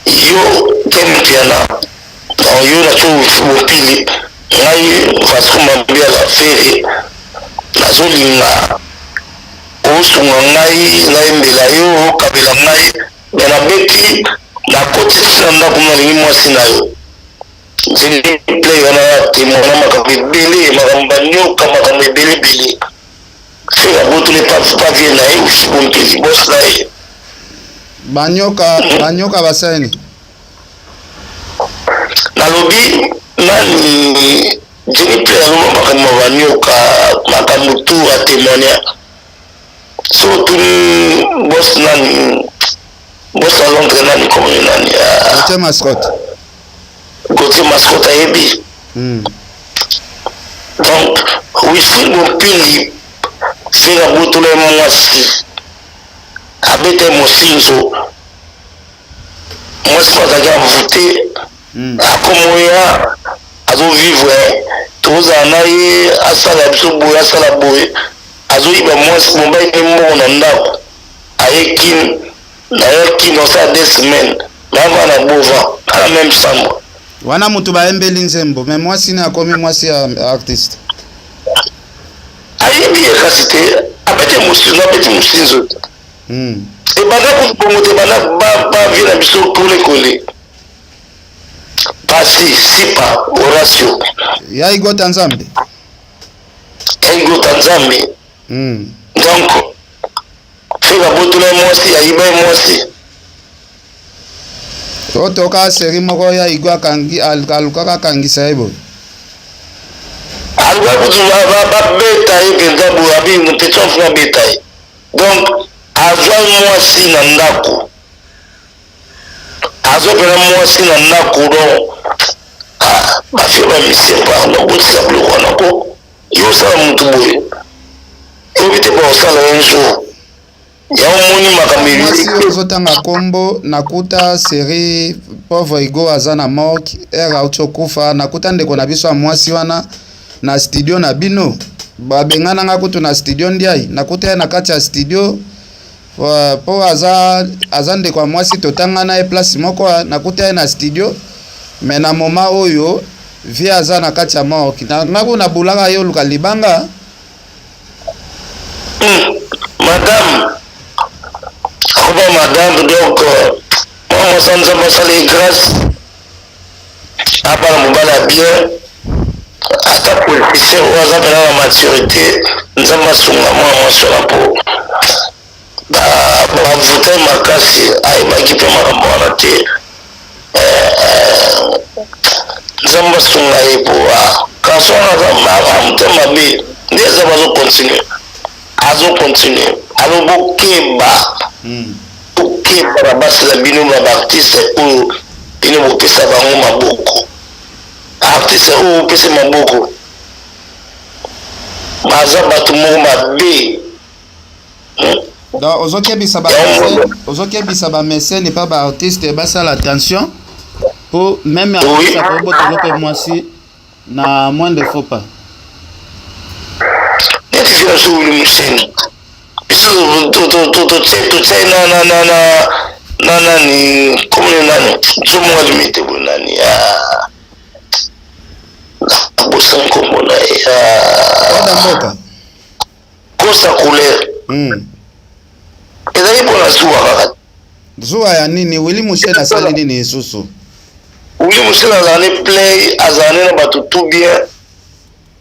yo Ken Mpiana, donc yo natio Wifi Bompili, ngai Vasco Mabiala Ferre, nazolinga osunga ngai, nayembela yo, okabela ngai, me nabeti, nakoti na ndako, nalingi mwasi na yo Jenny Play wana ya témoin na makambo ebele, makambo banyoka, makambo ebele ebele. Ferre abotoli pa vie na ye Wifi Bompili, boss na ye. Banyoka, banyoka basali. Nalobi nani, Jenny Play aloba makambo ya banyoka, makambo tu atémoigna. So otuni boss nani. Bosa Londres nani komoni nani? Ah. Gauthier Mascotte. Gauthier Mascotte ayebi. Donc Wilfried Bompili Ferre abotola ye mwasi abeta ye mosinzo mwasi mpo azalaki envoute akomoya azovivre tozala na ye asala biso boye asala boye azoyiba mwasi mobali ne mbongo na ndako aye kin naye kin osala deux semaines nava na bova na même chambre Wana mutu bayembeli nzembo mais mwasi ne akomi mwasi ya artiste. Ayebi ye kasi te abeti mosinzo abeti mosinzo ebanda kutu bongo te ebanda ba vie na biso kole kole pasi sipa Horacio ya igota nzambe ya igota nzambe donc Ferre abotola ye mwasi ayiba ye mwasi. To toka serie moko ya Igo akangi alukaka akangisa ye boye. Aluka kutu babeta ye mpenza boye abi petit enfant abeta ye. Donc azwa mwasi na ndako. Azwa mpena mwasi na ndako donc ah, bafie ba musicien pardon botika biloko wana ko yo osala mutu boye oyebi te bakosala ye jour yango omoni makambo mwasi oyo ozotanga kombo nakuta serie pauvre Hugo aza na morgue heure auti okufa nakuta ndeko na biso ya mwasi wana na studio na bino babengana nga kutu na studio ndiayi nakuta ye na kati ya studio po aza aza ndeko ya mwasi totanga na ye place moko nakuta ye na studio mais na moment oyo vie aza na kati ya morgue na nga kuna bulaka ye oluka libanga. Madame akoma madame donc mwa mwasi ya nzambe asala ye grace abala mobali ya bien ata politicien oyo aza mpena na maturité nzambe asunga mwa mwasi wana mpo bavuta ye makasi ayebaki mpe makambo wana te nzambe asunga ye mpo garçon wana aza motema mabe nde eza bazocontinue azocontinue alo bokeba bokeba na basi na bino ba baartiste oyo bino bopesa bango maboko artiste oyo opesi maboko baza bato moko mabe. Donc ozokebisa ba ozokebisa ba mécène pa ba artiste basala attention po même artiste akobotolo mpe mwasi na moins de faux pas. Neti fi na biso Willy Musheni biso totie na nani komone nani nzomonga limite boye nani nabosani nkombo na ye mboka kosa couleur ezali mpona zuwa kaka. Zuwa ya nini? Willy Musheni asali nini lisusu? Willy Musheni azala ne play, azala ne na bato tout bien,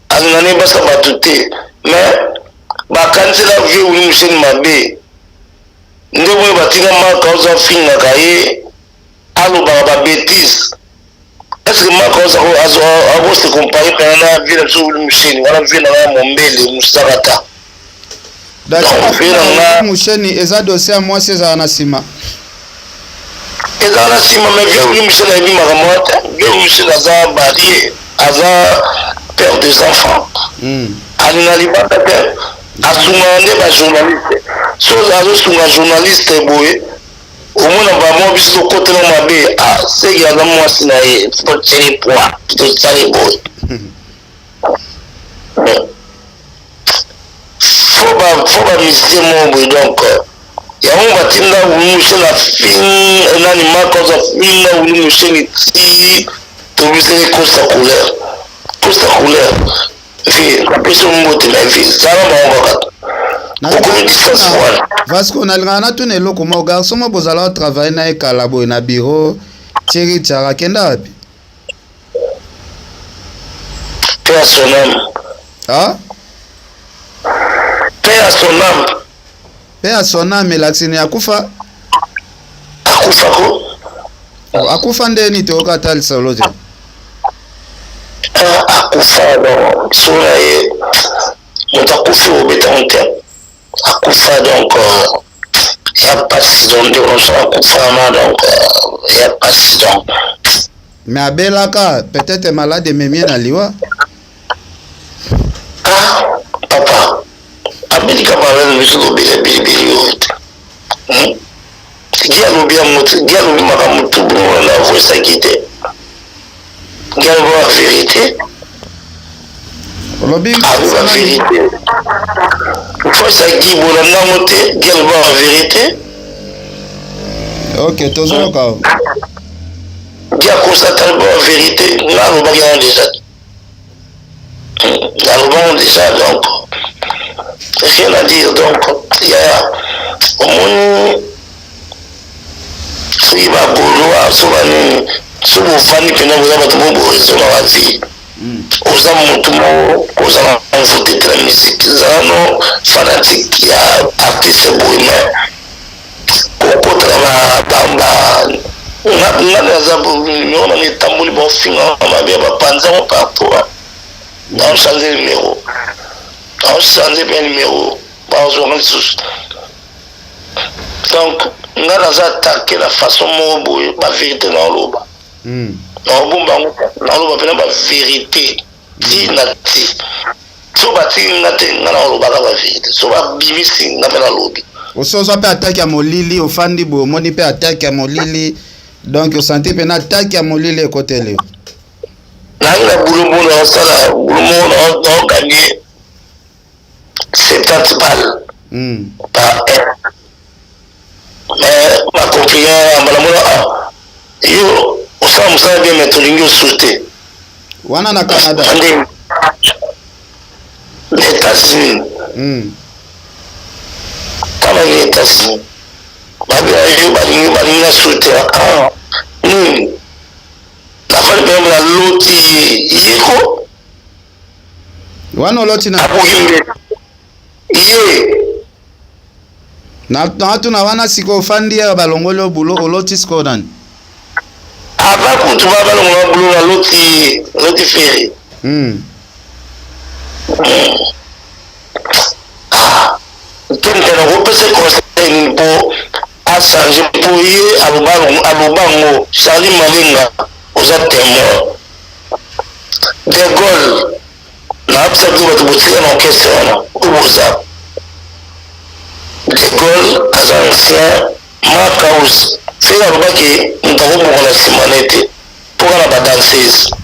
alinga ne basa bato te, mais bakanisela vieux Willy Musheni mabe nde boye batika Marc House afingaka ye alobaka ba betises. Est ce que Marc House ako se comparer mpena na vieux na biso Willy Musheni wana vieux na nga ya mombele musakata. Musheni eza dossier ya mwasi ezala na nsima ezala na nsima mais vieux Willy Musheni ayebi makambo wana te. Vieux Willy Musheni aza barie, aza père des enfants, alinga libanda te, asungaka nde ba journaliste. So azosunga journaliste boye omona bamwa biso tokotela mabe, ah seki aza mwasi na ye totieli poids tosali boye. Fo ba musicien moko boye donc yango batinda Willy Musheni afinga nani Marc House afinga Willy Musheni ti tobiseli Costa couleur Costa couleur vie napesi yo mbote na vie zala bango kaka okomi distance wana. Vasco nalingaka natuna eloko moko garçon moko bozala otravaille na ye kala boye na bureau Thierry Tiara akenda wapi? Paix à son âme. Ah? Paix à son âme. Paix à son âme elakisi ni akufa? Akufa ko? Oh, akufa nde nini toyoka ata lisolo te. Akufa donc solo na ye moto akufi obetango te akufa donc. Ya pasi donc ndeko na biso akufa wana donc euh, ya pasi donc. Mais abelaka peut-être malade ememi ye na liwa. Ah papa abelika malade biso tobela bilibili oyo te hmm? Gi alobi yango te gi alobi makambo tu bongo na voisaki te gi alobi ba verité olobi alobi ba verité voice ya gi bolanda yango te gi alobi ba verité ok tozoyoka Gi akosa te alobi ba verité nga alobaki yango deja naloba yango deja donc rien à dire donc yaya omoni soki bagolois so banini so bofandi mpenza boza bato mo boraisonnaka vie oza motu moko kozala mvute te na musique zala no fanatique ya artiste boye mais kokota na ba nga naza numero nanga etamboli baofinga mabe bapanzi yango partout naochange numero naochange mpe numero bazwanga lisusu donc nga naza atake na façon moko boye baverité naoloba hmm. naobomba yango naoloba mpena baverité ti na ti so batiki nga te nga naolobaka baverité so babimisi nga mpe nalobi osi ozwa mpe atake ya molili ofandi boye omoni mpe atake ya molili donc osanti mpe na atake ya molili ekoteli yo nangi na bulo moko naosala bulo moko naoganye 70 balles mm. par heure mais bacompliant ya mbala mona ah yo osala mosala bien mais tolingi osu te wana na canada nde na états-unis mm. tala na états-unis babia yo balingi balingi na su te ah nini nafali mpe naloti ye yeko wana oloti na akoki nde ye natuna wana sikoyo ofandi yaka balongoli yo bulo oloti sikoyo nani ava kutu ba balongola bulo naloti loti fere hmm. Hmm. Ah, kende nakopesa conseil nini mpo achange mpo ye aloba yango charlie malenga oza témoin De Gaulle nayebisa bino bato botika na orchestre wana oyo boza De Gaulle aza ancien Mark House Fela alobaki moto akobonga na nsima na ye te mpo kaka na badanseuse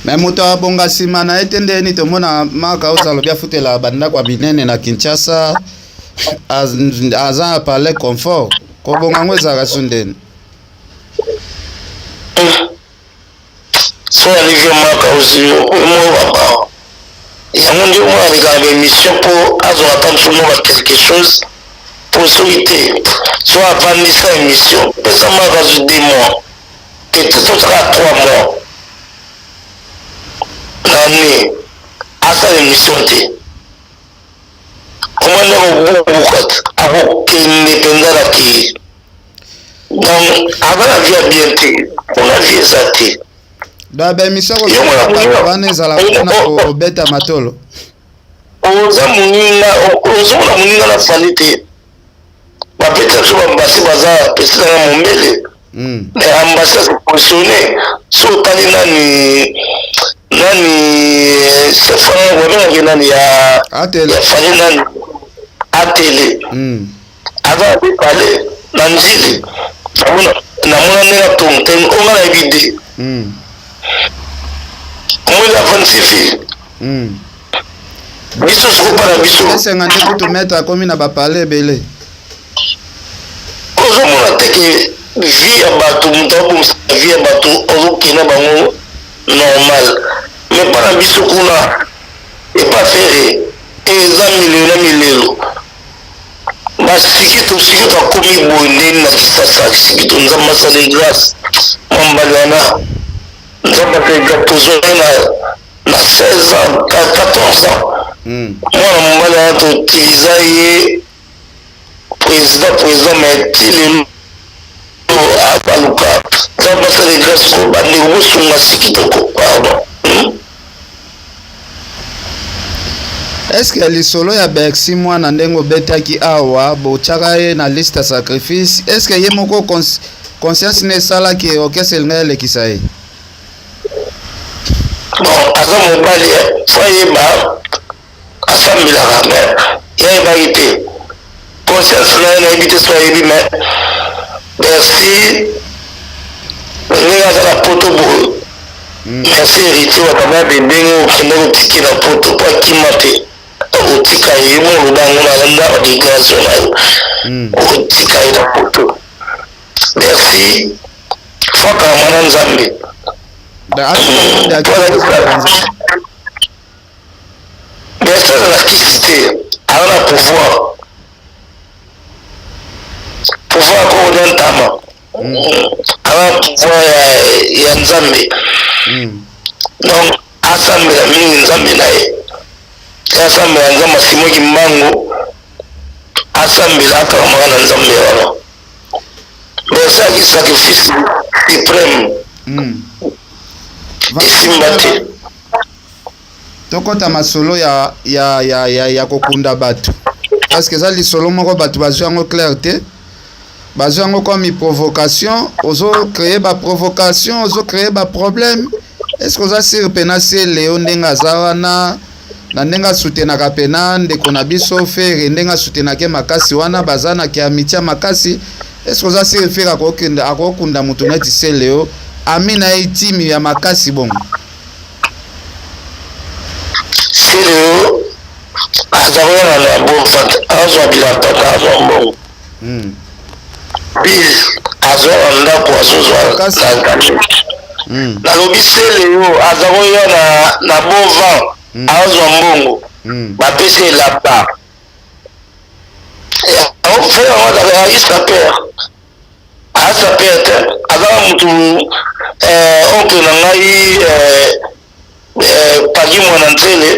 me moto abonga nsima na ye te nde nini tomona Mark House alobi afutelaka bandako ya minene na Kinshasa aza na palais confort kobonga yango ezalaka su ndeni so alivie maka omo baba yango nde omona alekaka ba émission mpo azwaka ata mosusu mwa ba quelque chose mpo soki te so avandisa émission pesa maka azwi deux mois te totaka trois mois na année asala émission te omoni akobuka akokende mpenza na kei donc aza na vie ya bien te mpona vie eza te donc baémission kolobaka wana ezalaka mpona kobeta matolo oza moninga ozomona moninga na fali te bapeti na biso bambasi baza pesi nanga mombele hmm. mais ambasi ase positionne so otali nani nani chef wana babengaki nani ya ya fali nani atele hmm. aza na bipale na njili namona ndenge atongo te oyo nga nayebi te hmm. omoni afandisi fille biso sikopa na biso esenga nde kutu maître akomi na bapale ebele ozomona te ke vie ya bato moto abongisa vie ya bato ozokenda bango normal mais mpa na biso kuna epa fere eza milelo na milelo basikito sikito akomi boye ndeni na kisasa sikito nzambe asali grâce mambali wana nzambe asali grâce tozwa ye na na 16 ans 14 ans hmm. mwana mobali wana toutiliza ye président président mais ti lelo abaluka nzambe asali grâce ko bandeko bosunga sikitoko pardon hmm? Est ce que lisolo ya Bercy mwana ndenge obetaki awa botiaka ye na liste ya sacrifice, est ce que ye moko conscience ne esalaki orchestre elingaki elekisa ye? Bon, aza mobali fo ayeba asambelaka mais ye ayebaki te conscience na ye, nayebi te so ayebi, mais Bercy ndenge aza na poto boye. Merci Héritier Watanabe ndenge okende kotiki na poto po akima te, otika ye mo oloba yango na nda déclaration na yo, otika ye na poto. Merci fakama na Nzambe. Merci aza na kisi te, aza na pouvoir, pouvoir koko ntama, aza pouvoir ya Nzambe. Donc asambela mingi Nzambe na ye, asambela Nzambe asimoki mbangu, asambela akamaka na Nzambe wana. Bercy sacrifice suprême esimba te. Tokɔta masolo ya kokunda bato, parce que eza lisolo moko bato bazwi yango clair te, bazwi yango comme provocation. Ozocréer baprovocation, ozocréer baproblème. Est ce que oza sûr mpena Celeo ndenge aza wana, na ndenge asutenaka mpena ndeko na biso Ferre, ndenge asutenaki makasi wana, baza na kiamitié makasi, est ce que oza sûr Ferre akokunda motu neti Celeo, ami na ye intime ya makasi bongo? Celeo aza wana na bonfante, azwa bilamba, azwa mbongo. Bill azwa na ndako, azozwa na nalobi Celeo aza koya na bon vent, azwa mbongo, bapesi elamba. Frère yango azalaka sapeur, aza sapeur te, azaka mutu oncle na ngai Pagi Mwana Nzele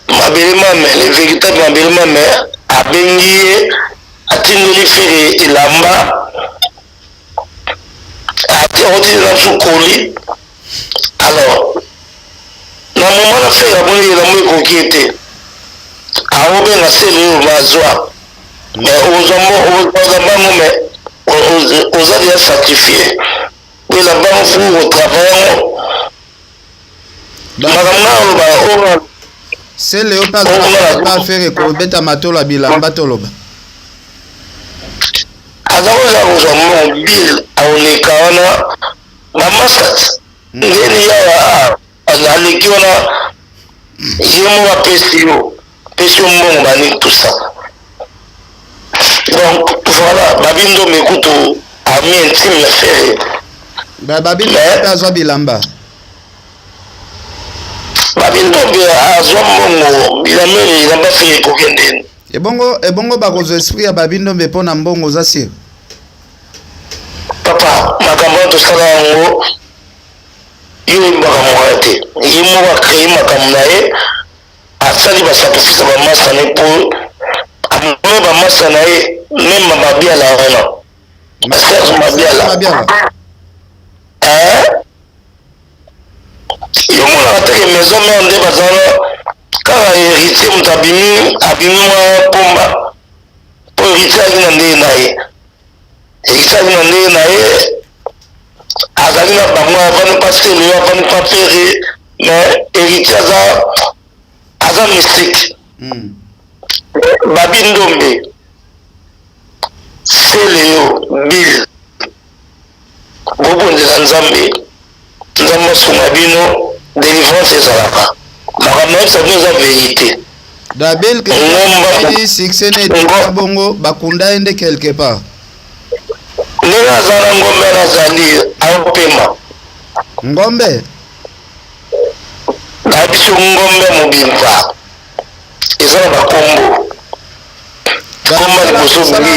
Mabele Mame, le véritable Mabele Mame, abengi ye, atindeli Ferre elamba, akotindela biso koli. Alors na moment na Ferre amoni elamba ekoki ye te, aobenga Celeo oyo bazwa, mais ozwa bango, mais oza déjà sacrifié po elamba yango fu kotravaille yango. Makambo nga oloba oyo. Celeo mpe azalaka Ferre kobeta matolo ya bilamba, toloba. Aza kozala kozwa mbongo, bill aoleka wana bamasat ndeni yawa aleki wana, ye moko apesi yo, pesi yo mbongo banini, tout ça. Donc voilà, Babi Ndombe kutu ami intime ya Ferre. Babi Ndombe mpe azwa bilamba? Babi Ndombe azwa mbongo, bilamba, elamba Ferre ekokende. Ebongo bakozwa esprit ya Babi Ndombe mpo na mbongo, oza sûr? Papa, makambo wana tosala yango, yo oyebaka moka te. Ye moko acréer makambo na ye, asali basacrifice ya bamasa na ye mpo amoni bamasa na ye, même Mabiala wana, Serge Mabiala. Yo monaka teke Maison Mère nde bazala kaka Héritier, moto abimi, abimi mwa pomba, mpo Héritier azali na ndenge na ye, Héritier azali na ndenge na ye, azali na bango, avandi pa Celeo, avandi pa Ferre, mais Héritier aza mystique. Babi Ndombe, Celeo, Bill, bobondela Nzambe, Nzambe asunga bino, délivrance ezalaka. Makambo nayebisa bino eza vérité. Dabel succès ne etika bongo, bakunda ye nde quelque part. Ndenge aza na ngombe wana, azali aopema. Ngombe? Na biso ngombe mobimba eza na bakombo.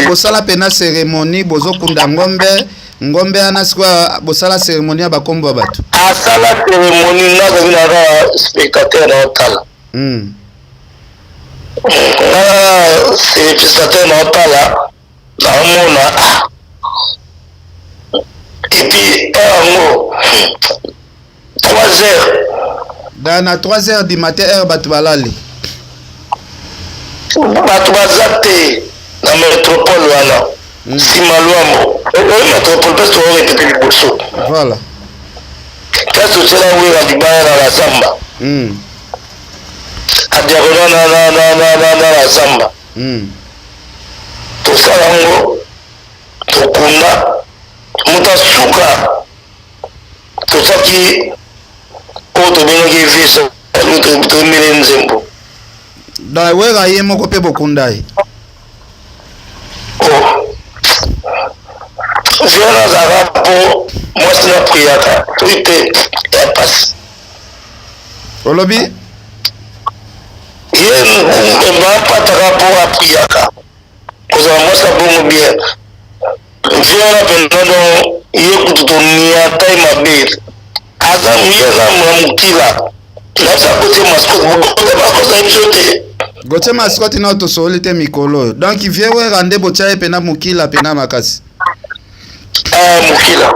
Bosala mpena cérémonie, bozokunda ngombe, ngombe wana sikoyo bosala cérémonie ya bakombo ya bato? Asala cérémonie, nga azali na kaka spectateur na otala. Nga spectateur na otala, naomona, ah, et puis heure yango 3 heures. Da na 3 heures du matin, heure bato balali. Bato baza te na metropole wana. Nsima Luambo. Oyo metropole place to répéter liboso. Voilà. Place totiela Wera libaya na la zamba. Adiakona na na na na na na la zamba. Tosala yango tokunda moto asuka totiaki oyo tobengaki visa toyembeli nzembo. Donc Wera ye moko mpe bokunda ye. Oh. Vieux nazalaka mpo mwasi na priaka toyi te ya pasi. Olobi? Ye bapataka mpo apriaka kozala mwasi ya bongo bien. Vieux wana mpenza donc ye kutu toniata ye mabe aza ye aza na mokila nasa Gauthier Mascotte Gauthier Mascotte ayebi biso te. Gauthier Mascotte nao tosoli te mikolo oyo donc vieux Wera nde botya ye pena mokila pena makasi. Eh, mokila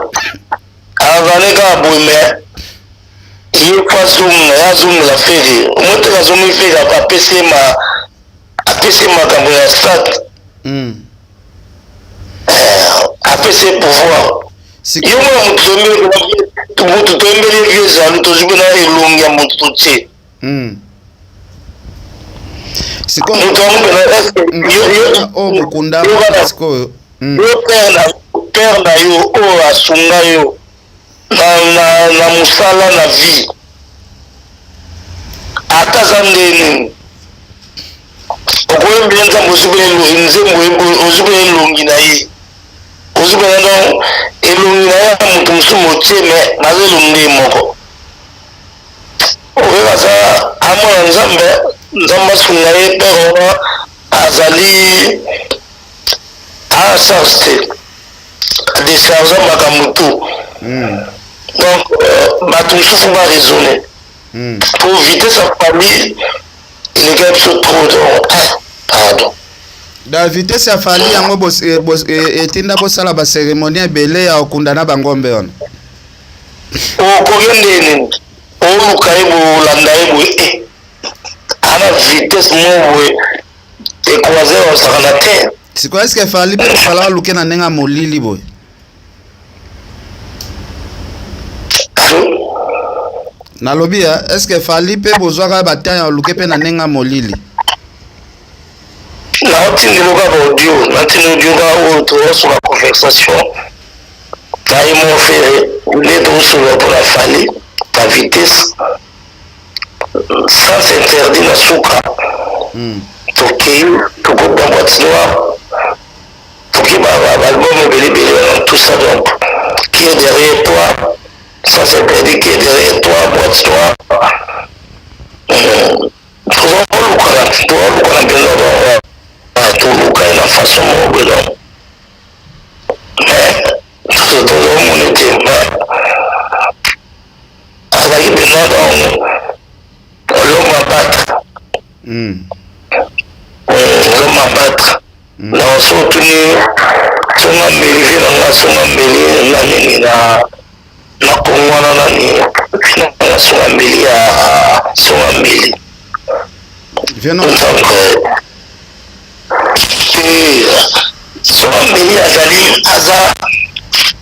azali kaka boye mais ye po azonga ye azongela Ferre omoni te azongi Ferre apesi ye ma apesi ye makambo ya stade. Apesi ye pouvoir. Yo mwana moto toyembeli moto toyembeli ye vieux jaloux tozwi mpe na elongi ya moto totie. Sikoyo Moto yango mpena est-ce que yo oyo bokunda yo kaka sikoyo. Yo père na yo oyo asunga yo na mosala na vie ata aza nde nini okoyembela nzambe ozwi mpe nzembo ozwi mpe elongi na ye ozwi mpenza donc elongi na ye ya moto mosusu motie mais baza elongi nde moko oyo aza amona nzambe nzambe asunga ye père wana azali a charge te adécharge makambo tout. Donc bato mosusu ba raisonner po vitesse ya Fally eleka biso trop donc pardon. Da vitesse ya Fally yango etinda bosala ba cérémonie ebele ya okunda na bangombe wana. Okoki nde nini oluka ye bolanda ye boye ana vitesse moko boye ecroiser osakana te. Sikoyo est-ce que Fally mpe kofala aluke na ndenge ya molili boye? Allô? Nalobi ya est-ce que Fally mpe bozwaka ba temps ya oluke mpe na ndenge ya molili? Naotindeli kaka audio, natindi audio kaka oyo tozosola conversation na ye mon frère nde tozosolola mpona Fally na vitesse sens interdit na suka. Tokei tokoti na boîte noire toki ba album ebele ebele wana tout ça donc qui est derrière toi sens interdit qui est derrière toi boîte noire tozolukana tozolukana mpenza donc toluka ye na façon moko boye donc mais tozomona te mais azalaki mpenza donc l'homme à battre. L'homme à battre. Na so otuni songa mbeli vie na nga songa mbeli na nini na na Kongo wana nani na songa mbeli ya songa mbeli. Viens non. Donc songa mbeli azali aza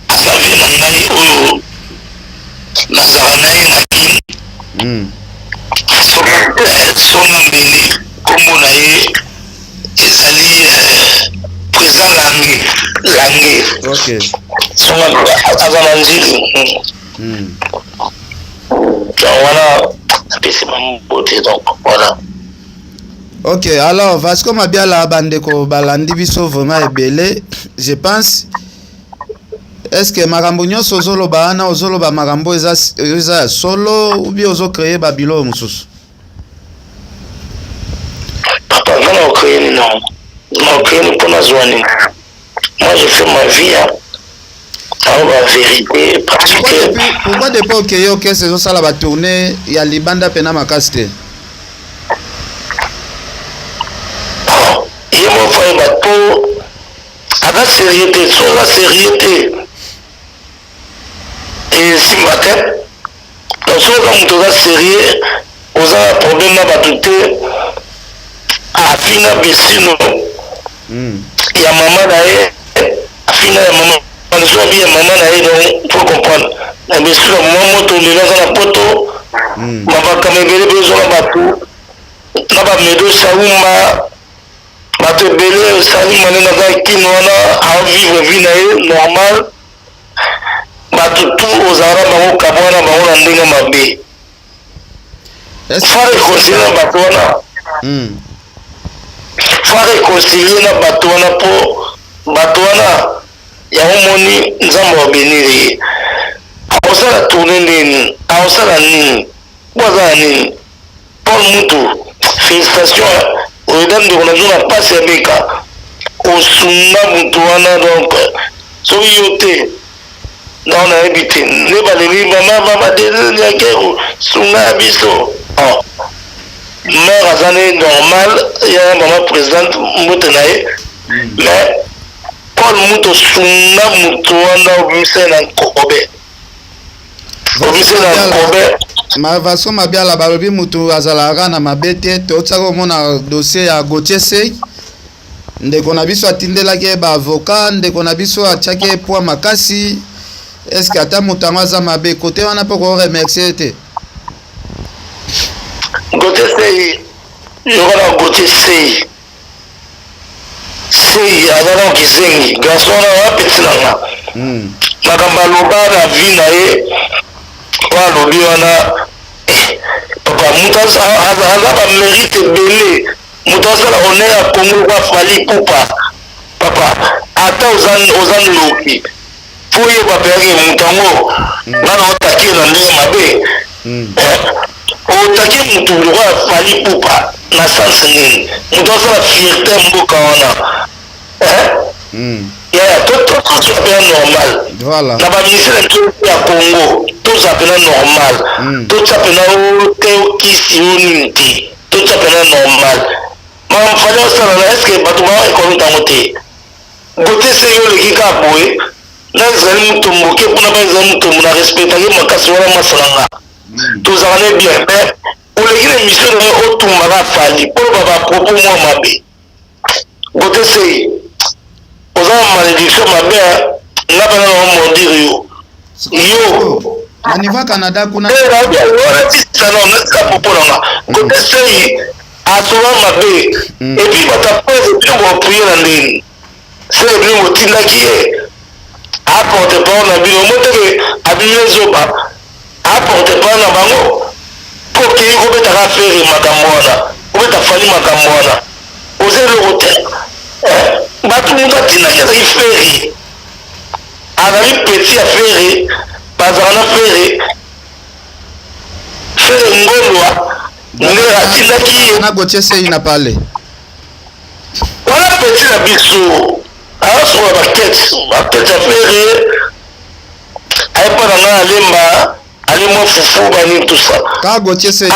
aza vie na ngai oyo nazala na ye na Kin. Songa mbeli kombo na ye ezali président Lange Lange. Songa aza na Njili. Donc wana apesi mambote donc voilà. Ok, alors Vasco Mabiala bandeko balandi biso vraiment ebele, je pense. Est-ce que makambo nyonso ozoloba wana ozoloba makambo eza eza ya solo ou bien ozo créer ba biloko mosusu? Papa, nga na ocréer nini yango? Na ocréer nini mpo nazwa nini? Moi je fais ma vie hein. Nango ba vérité parce Pourquoi que depuis okeye orchestre ezosala ba tournée ya libanda pena makasi te? Oh, ye moko ayeba po aza sérieux te, so aza sérieux te esimba te. Donc soki oza moto oza sérieux, oza na problème na bato te, ah, Afinga Besino ya mama na ye, afinga ya mama so abi ya mama na ye. Donc faut comprendre na Besino mwa moto lelo aza na poto, makambo ebele mpe ezwaka bato na bamedo saumba, bato ebele osali manene aza kino wana, avivre vie na ye normal. Bato tu ozala na bango, kabwana na bango na ndenge mabe. Faut réconcilier na bato wana, faut réconcilier na bato wana, mpo bato wana yango moni Nzambe abénir ye. Akosala tournée ndeni, akosala nini po aza na nini? Paul Mutu, félicitation, oyeda ndeko na biso na mpasi ya beka, osunga mutu wana. Donc soki yo te, non, nayebi te nde baleli mama, mama Denise Nyakeru, sunga ya biso. Oh. Mare aza ne normal ya mama présidente, mbote na ye. Mais Paul Mutu, osunga mutu wana, obimisa ye na nkobe, obimisa ye na nkobe. Vasco Mabiala, balobi mutu azalaka na mabe te. Totiaka komona dossier ya Gautier Sey, ndeko na biso atindelaki ye baavocat, ndeko na biso atiaki ye poids makasi. Est-ce ata moto yango aza mabe kote wana mpo koremercier ye te? Gautier Sey, yoka na Gautier Sey, Sey aza na kizengi, garçon wana aza petit na nga. Makambo aloba na vie na ye, oyo alobi wana, papa, moto aza bamérite ebele, moto asala honneur ya Congo lokola Fally Ipupa. Papa, ata oza ndoki, fo oyeba mpeyake moto yango nga na otaki ye na ndenge mabe. Otaki motu lokola Fally Ipupa na sens nini? Moto asala fierté mboka wana, yaya, tozwa mpena normal. Na baministère na biso ya Congo, tozwa mpena normal, totya mpena o te okisi o nini te, totya mpena normal. Makambo Fally osala na, est-ce bato bareconnaître yango te? Gautier Sey, oleki kaka boye na ezali motomboke mpona ba ezali motombo na respectaki makasi wana, masala nga tozala ne bien. Mais oleki na émission na yo, otumbaka Fally mpo loba bapropos mwa mabe. Gautier Sey, oza na malédiction mabe, nga mpena na omaudire yo yo. Na niveau Canada kuna. Natika propos na nga. Gautier Sey asola mabe, et puis bato apese bino boappuyer na ndeni seke bino botindaki ye aporte parole na bino mo teke abimi ezoba, aporte parole na bango mpo okei kobetaka Ferre makambo wana, kobeta Fally makambo wana, oza eloko te. Bato, moto atindaki azalaki Ferre, azali petit ya Ferre, bazala na Ferre, Ferre Ngolwa nde atindaki ye. Na Gautier Sey na pale. Wana petit na biso azosokola bakete, bakete ya Ferre, ayepa na ngai, alemba ale mwa fufu banini, tout ça. Ka Gautier Sey.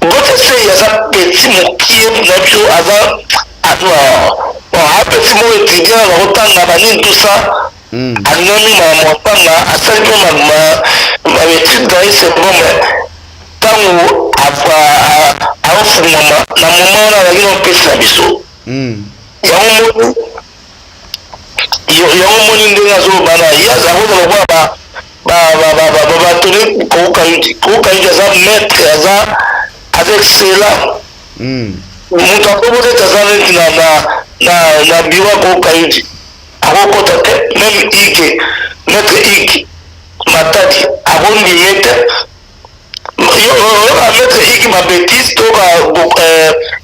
Gautier Sey aza petit mokie na biso, aza bon, petit moko étudiant aza kotanga banini, tout ça. Alingami makambo atanga, asali mpe baétude na ye, c'est bon. Mais ntango aofungwama na moment wana, azalaki na opesi na biso yango moni, yango moni ndenge azoloba na ye, aza kozala lokola batoni Kokayuti. Kokayuti aza maître, aza excellent. Moto akomo neti aza neti na bureau ya Kokayuti, akokota te. Même ike maître Ike Matadi akondime te. Oyoka maître Ike babétise to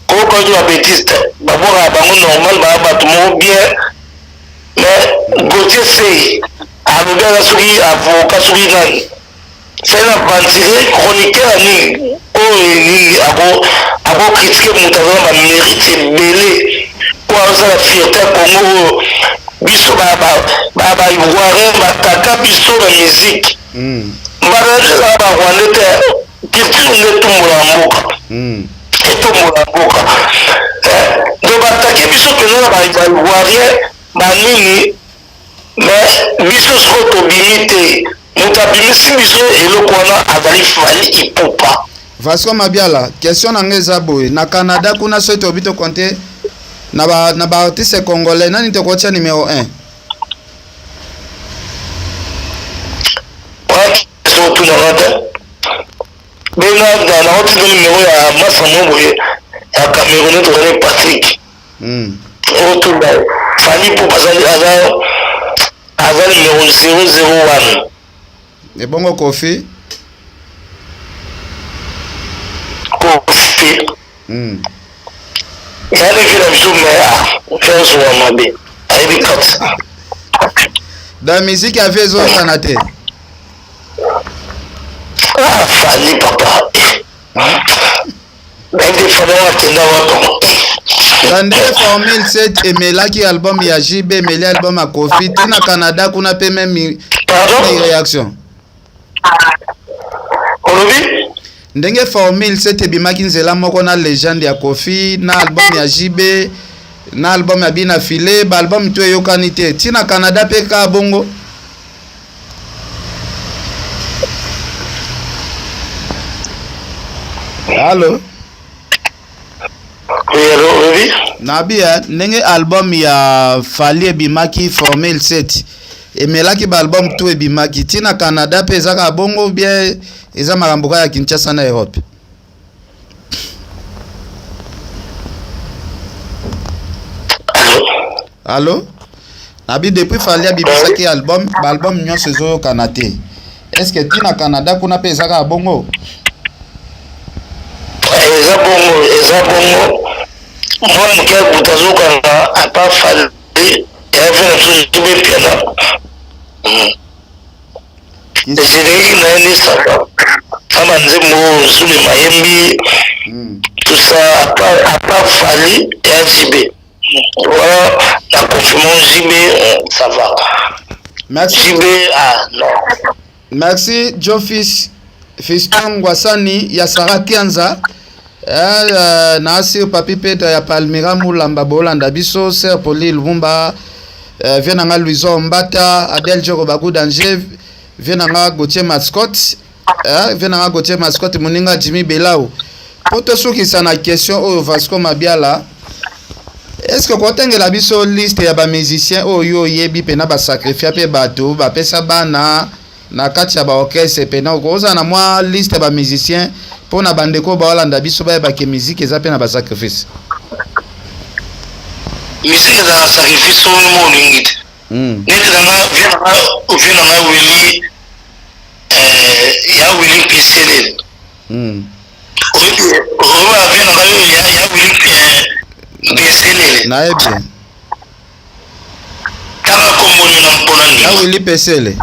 Kokayuti babétise te, babwakaka bango normal, baya bato moko bien. Mais Gautier Sey alobi aza soki avocat, soki nani, c'est un aventurier, chroniqueur ya nini oyo nini, akocritiquer moto aza na bamérite ebele oyo azosala fierté ya Congo, oyo biso baivoirien bataka biso na musique. Mbala na biso ezalaka barwandais te, culture nde etombolaka mboka, etombolaka mboka. Donc batake biso mpenza na baivoirien banini, mais biso sikoyo tobimi te. Moto abimisi biso eloko wana azali Fally Ipupa. Vasco Mabiala, question na ngai eza boye, na Canada kuna soki tobi to compter na ba na ba artistes congolais nani tokotia numero 1? Otuna nga te, benga naotinda numero ya masa mo boye ya Camerounais, tozali Patrick. Otuna Fally Ipupa aza numero 001. Ebongo Koffi? Koffi. Ezali vie na biso mais ah, ozwa mabe. Ayebi kati. Da musique ya vie ezongana te. Ah, Fally papa. Nayebi Fally akenda wapi. Tande Formule 7 emelaki album ya JB, emeli album ya Koffi ti na Canada kuna pe meme réaction. Olobi? Ndenge Formule 7 ebimaki nzela moko na Legende ya Koffi, na album ya JB, na album ya Bina Filet, ba album to eyokani te. Ti na Canada pe ka bongo. Allo? Oui, allo, olobi? Nabi, eh, ndenge album ya Fally ebimaki Formule 7 emelaki ba album tout ebimaki ti na Canada pe eza kaka bongo bien eza makambo kaka ya Kinshasa na Europe. Allo? Nabi depuis Fally abimisaki album, ba album nyonso ezoyokana te. Est-ce que ti na Canada kuna pe eza kaka bongo? Eza bongo, eza bongo. Mwana moke ya buta azokanga apa Fally ya vie na biso JB Mpiana. Générique na ye nde saka na banzembo oyo Zulema ayembi, tout ça, à part Fally ya JB. Voilà, na confirmant JB, ça va. Merci. JB, ah non. Merci Joe Fils, Fiston Ngwasani ya Sarah Kianza. Na asir Papi Peter ya Palmyra Mulamba Bolanda biso Sir Poli Lumumba, vie nanga Louison Mbata, Adèle Djoko Baku Danger, vie nanga Gauthier Mascotte, vie nanga Gauthier Mascotte moninga Jimmy Belau. Po tosukisa na question oyo Vasco Mabiala, est-ce que kotengela biso liste ya ba musiciens oyo oyebi pena ba sacrifier pe bato ba pesa bana na kati ya ba orchestre pena okozala na mwa liste ya ba musiciens po na bandeko ba olanda biso bayeba ke musique eza pe na ba sacrifice? Musique eza na sacrifice oyo mo olingi te. Neti na nga vie na nga Willy, ya Willy Piselele. Oyebi oyo vie na nga ya Willy Piselele. Nayebi. Tanga kombo nini na mpona ndima. Ya Willy Pesele.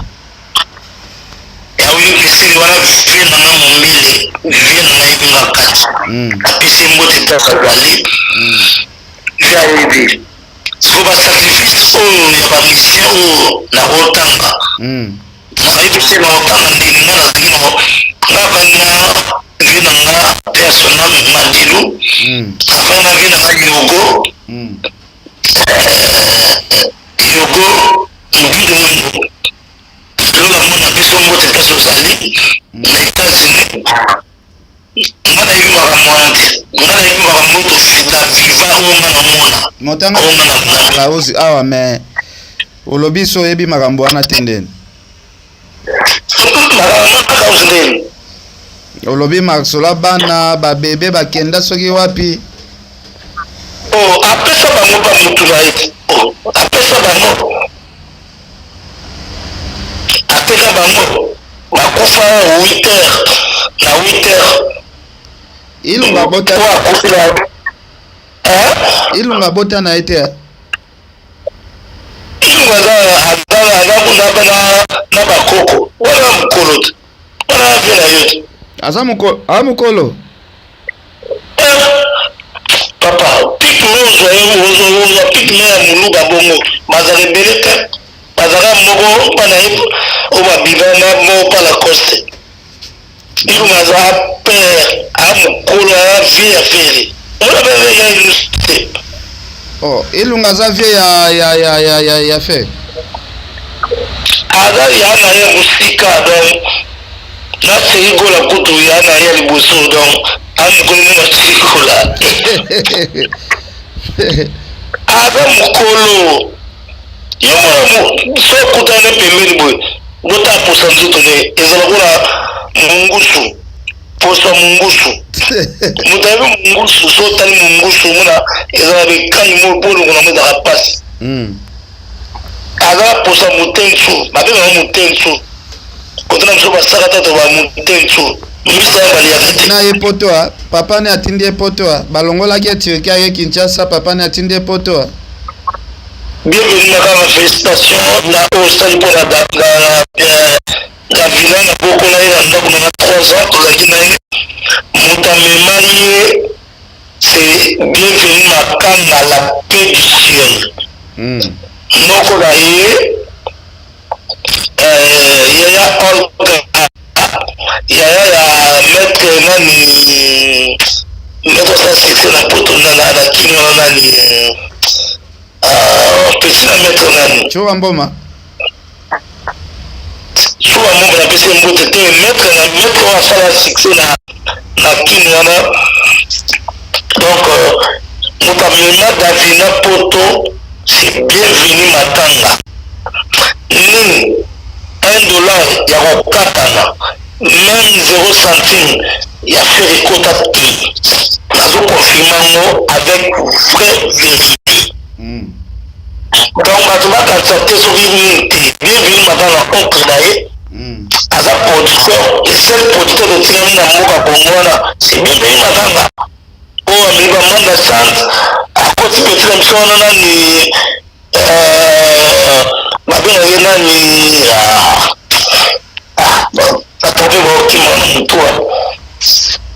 Ya Willy Pesele wana vie na nga mombele, vie na nga yebi nga kati. Apesi mbote place azali. Vie ayebi. Siko ba sacrifice oyo ya ba musicien oyo nakotanga. Nayebi te nakotanga ndenge nga nazalaki na nga avandi na vie na nga personnel Madilu. Avandi na vie na nga Yogo. Yogo Mbindo Mwindu lola mona biso mbote place ozali na États-Unis. Nga nayebi makambo wana te, nga nayebi makambo na viva oyo nga namona. Motanga Laosi awa, mais olobi so oyebi makambo wana te ndeni? Makambo ndeni? Olobi masola bana babebe bakenda soki wapi? Oh, apesa bango ba mutu na ye. Oh, apesa bango. Ateka bango. Bakufa 8 heures. Na 8 heures. Ilunga bota. Po akufi na. Hein? Ilunga bota na ye te. Ilunga aza aza aza na na bakoko. Wana mokolo te. Wana vie na yo te. Aza mokolo, aza mokolo. Papa, pygmée ozwa yo, ozwa pygmée ya moluba bongo. Bazala ebele te. Bazala moko pa na ye oyo babima na moko pa Lacoste. Ilunga aza père, a mokolo, a vie ya Ferre. Oyo ba ya te. Oh, Ilunga aza vie ya ya ya ya ya ya Ferre. Aza ya na ye mosika donc. Na Thierry Gola kutu ya na ya liboso donc amokolo nde na Thierry Gola. Aza mokolo. Yo mona so okutana pembeni boye bota posa nzoto ne ezala lokola mongusu posa mongusu moto ayebi mongusu so otali mongusu omona ezala bekangi mo bolongo nango ezalaka mpasi aza posa motensu babengaka motensu kote na biso basaka tato ba motensu misa baliaka te na ye poto a papa ne atindi ye poto a balongolaki ye Turquie aye Kinshasa papa ne atindi ye poto a Bienvenue Makanga felicitation na oyo osali mpo na Davina na bokola ye na ndako na nga 3 ans tozalaki na ye moto amema ye c'est Bienvenue Makanga la paix du ciel noko na ye yaya Olga yaya ya maître nani maître asala succès na poto na kini wana nani petit na maître nani Tshoura Mboma Tshoura Mboma napesi ye mbote te maître na maître oyo asala succès na na kini wana donc moto amema Davina poto c'est Bienvenu Matanga nini un dollar ya kokatana meme 0 centime ya Ferre ekota te nazo confirme yango avec vraie verite donc bato bakanisa te soki nini te Bienvenu Matanga oncle na ye aza producteur le seul producteur totikami na mboka Congo wana c'est Bienvenu Matanga oyo amemi ba manda chante akoti petit na biso wana nani babengaka ye nani batrope baokima na motu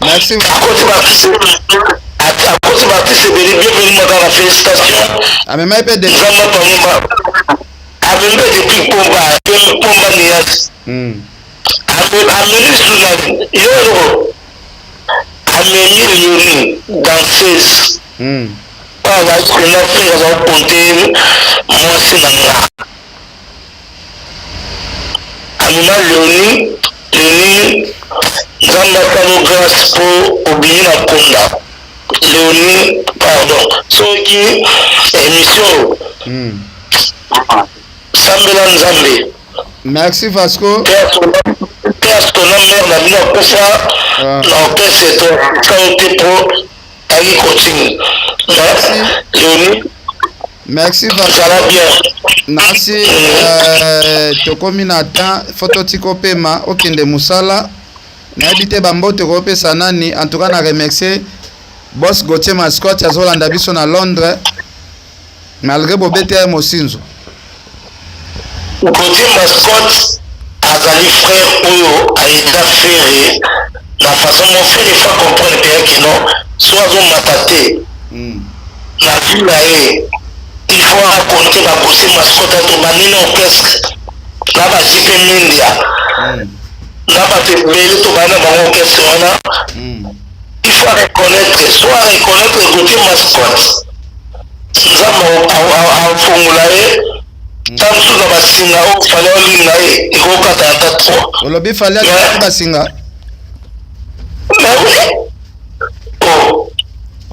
Merci. Akoti baartiste akoti baartiste ebele Bienvenu Makanga félicitation amemaki mpe de Nzambe apamoma amemi mpe depuis pomba pomba neyasi amemi lisusu nani yo eloko amemi Leonie danseuse oyo azalaki mpenza frere aza kokonte mwasi na nga amema Leonie. Leonie, Nzambe asala grâce mpo obimi na konda. Leonie, pardon, soki émission sambela Nzambe. Merci Vasco. Mpe asona mare na bino akufa na orchestre to sao te po ayaki coaching. Leonie. Merci Vasco. Zala bien. Merci. Tokomi na temps fo totika opema okende mosala nayebi te bambote okopesa nani. En tout cas na remercier boss Gauthier Mascotte azolanda biso na Londres malgré bobete ya mosinzo. Gauthier Mascotte azali frère oyo aida Ferre na façon mo Ferre fa comprendre mpe yake non so azomata te na vie na ye il faut raconter ba Gauthier Mascotte ato banini orchestre na ba JP Mindia na bato ebele to bana bango orchestre wana il faut reconnaître soit reconnaître Gauthier Mascotte Nzambe afongola ye ta mosusu na basinga oyo Fally olinga ye ekokata ata 3. Olobi Fally atikaki basinga. Mais oui, oh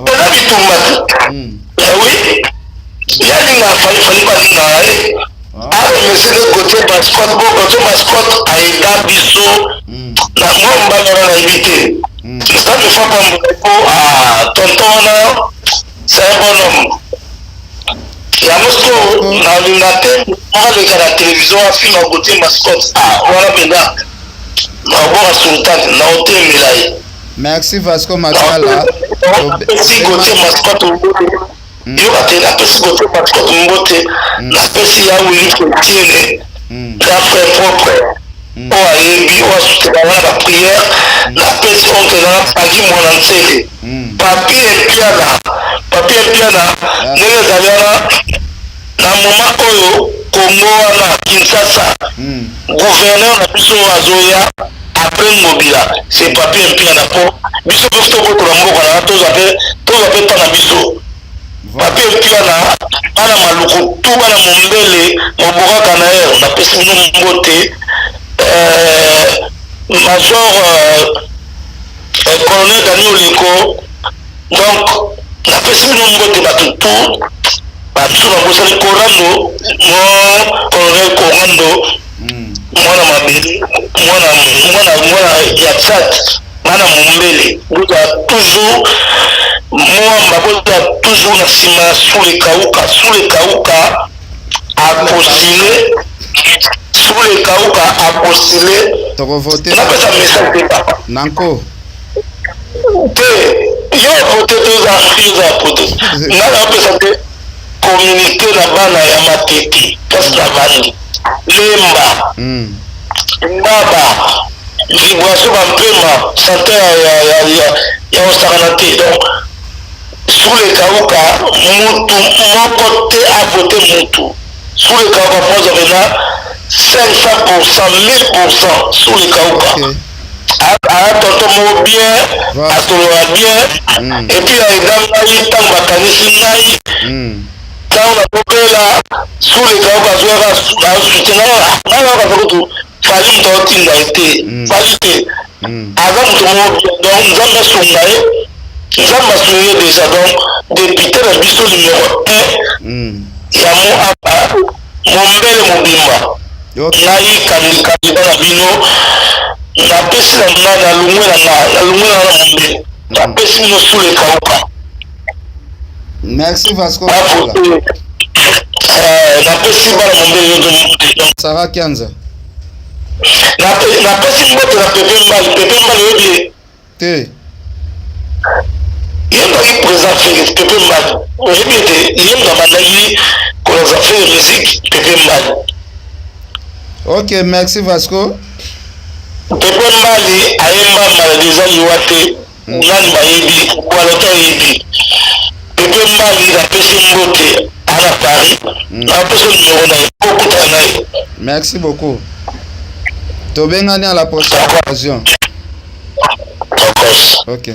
eza bitumba te. Mais oui, ye alingaka Fally, Fally balingaka ye aremese nde Gauthier Mascotte po Gauthier Mascotte aida biso na mwa mobali wana nayebi te Nzambe fa pambola po tonton wana c'est un bon homme. Yango sikoyo nalinga te aleka na télévision afinga Gauthier Mascotte wana mpenza nakoboka sultan na otemela ye. Merci Vasco Makala. Napesi Gauthier Mascotte yoka te napesi Gauthier Mascotte mbote napesi ya Willy Etienne grand frère propre oyo ayebi oyo asutelanga na baprière napesi oncle nanga Pagi Mwana Nsele Papi Epiana Papi Epiana ndenge ezali wana na moment oyo Congo wana Kinshasa gouverneur na biso oyo azoya après Ngobila c'est Papi Epiana po biso mpe tobotola mboka na tozwa mpe tozwa mpe mpa na biso Papi Epiana bana Maluku tu bana Mombele mobokaka na ye napesi bino mbote. Major euh, euh, Colonel Dani Oleko. Donc napesi bino mbote bato tout bato babosani Korando, mon colonel Korando, mwana mabele, mwana mwana mwana ya Tchad, mwana mombele, bozala toujours mwamba, bozala toujours na nsima ya Sule Kauka. Sule Kauka apostule, Sule Kauka apostule. Tokovote Napesa message te, papa. Nanko. Te, yo vote te, oza oza pote. Nga napesa te communauté na bana ya Matete, place na vandi, Lemba, Ngaba, vibration, bampema sante ya, ya, ya, ya, ya kosakana te. Donc Sule Kauka, mutu moko te avote mutu Sule Kauka po azwa na 500%, 1000%. Sule Kauka, aya tonton moko bien, asolola bien, et puis aida ngai ntango bakanisi ngai, ntango nazobela. Sule Kauka azwaka asoutien ngai, ngai nayoka kutu Fally moto aotinda ye te, Fally te, aza moto moko bien. Donc Nzambe asunga ye, Nzambe asungi ye déjà. Donc député na biso numéro 1 ya mo aba mombele mobimba, ngai candidat na bino, napesi na nga, nalungwe na nga, nalungwe na nga na mombele, napesi bino Sule Kauka. Merci Vasco. Napesi bana mombele nyonso mbote. Sara Kianza. Napesi mbote na Pepe Mbali. Pepe Mbali, oyebi ye? Te. Ye moto président Félix. Pepe Mbali, oyebi ete ye moto abandaki kolakisa Ferre musique, Pepe Mbali. Ok, merci Vasco. Pepe Mbali ayemba Maladi eza liwa te, nani bayebi, bwaloto ayebi Pepe Mbali. Napesi mbote ana Paris, napesi numéro na ye, okutana na ye. Merci beaucoup, tobengani à la prochaine occasion. Tokos. Ok.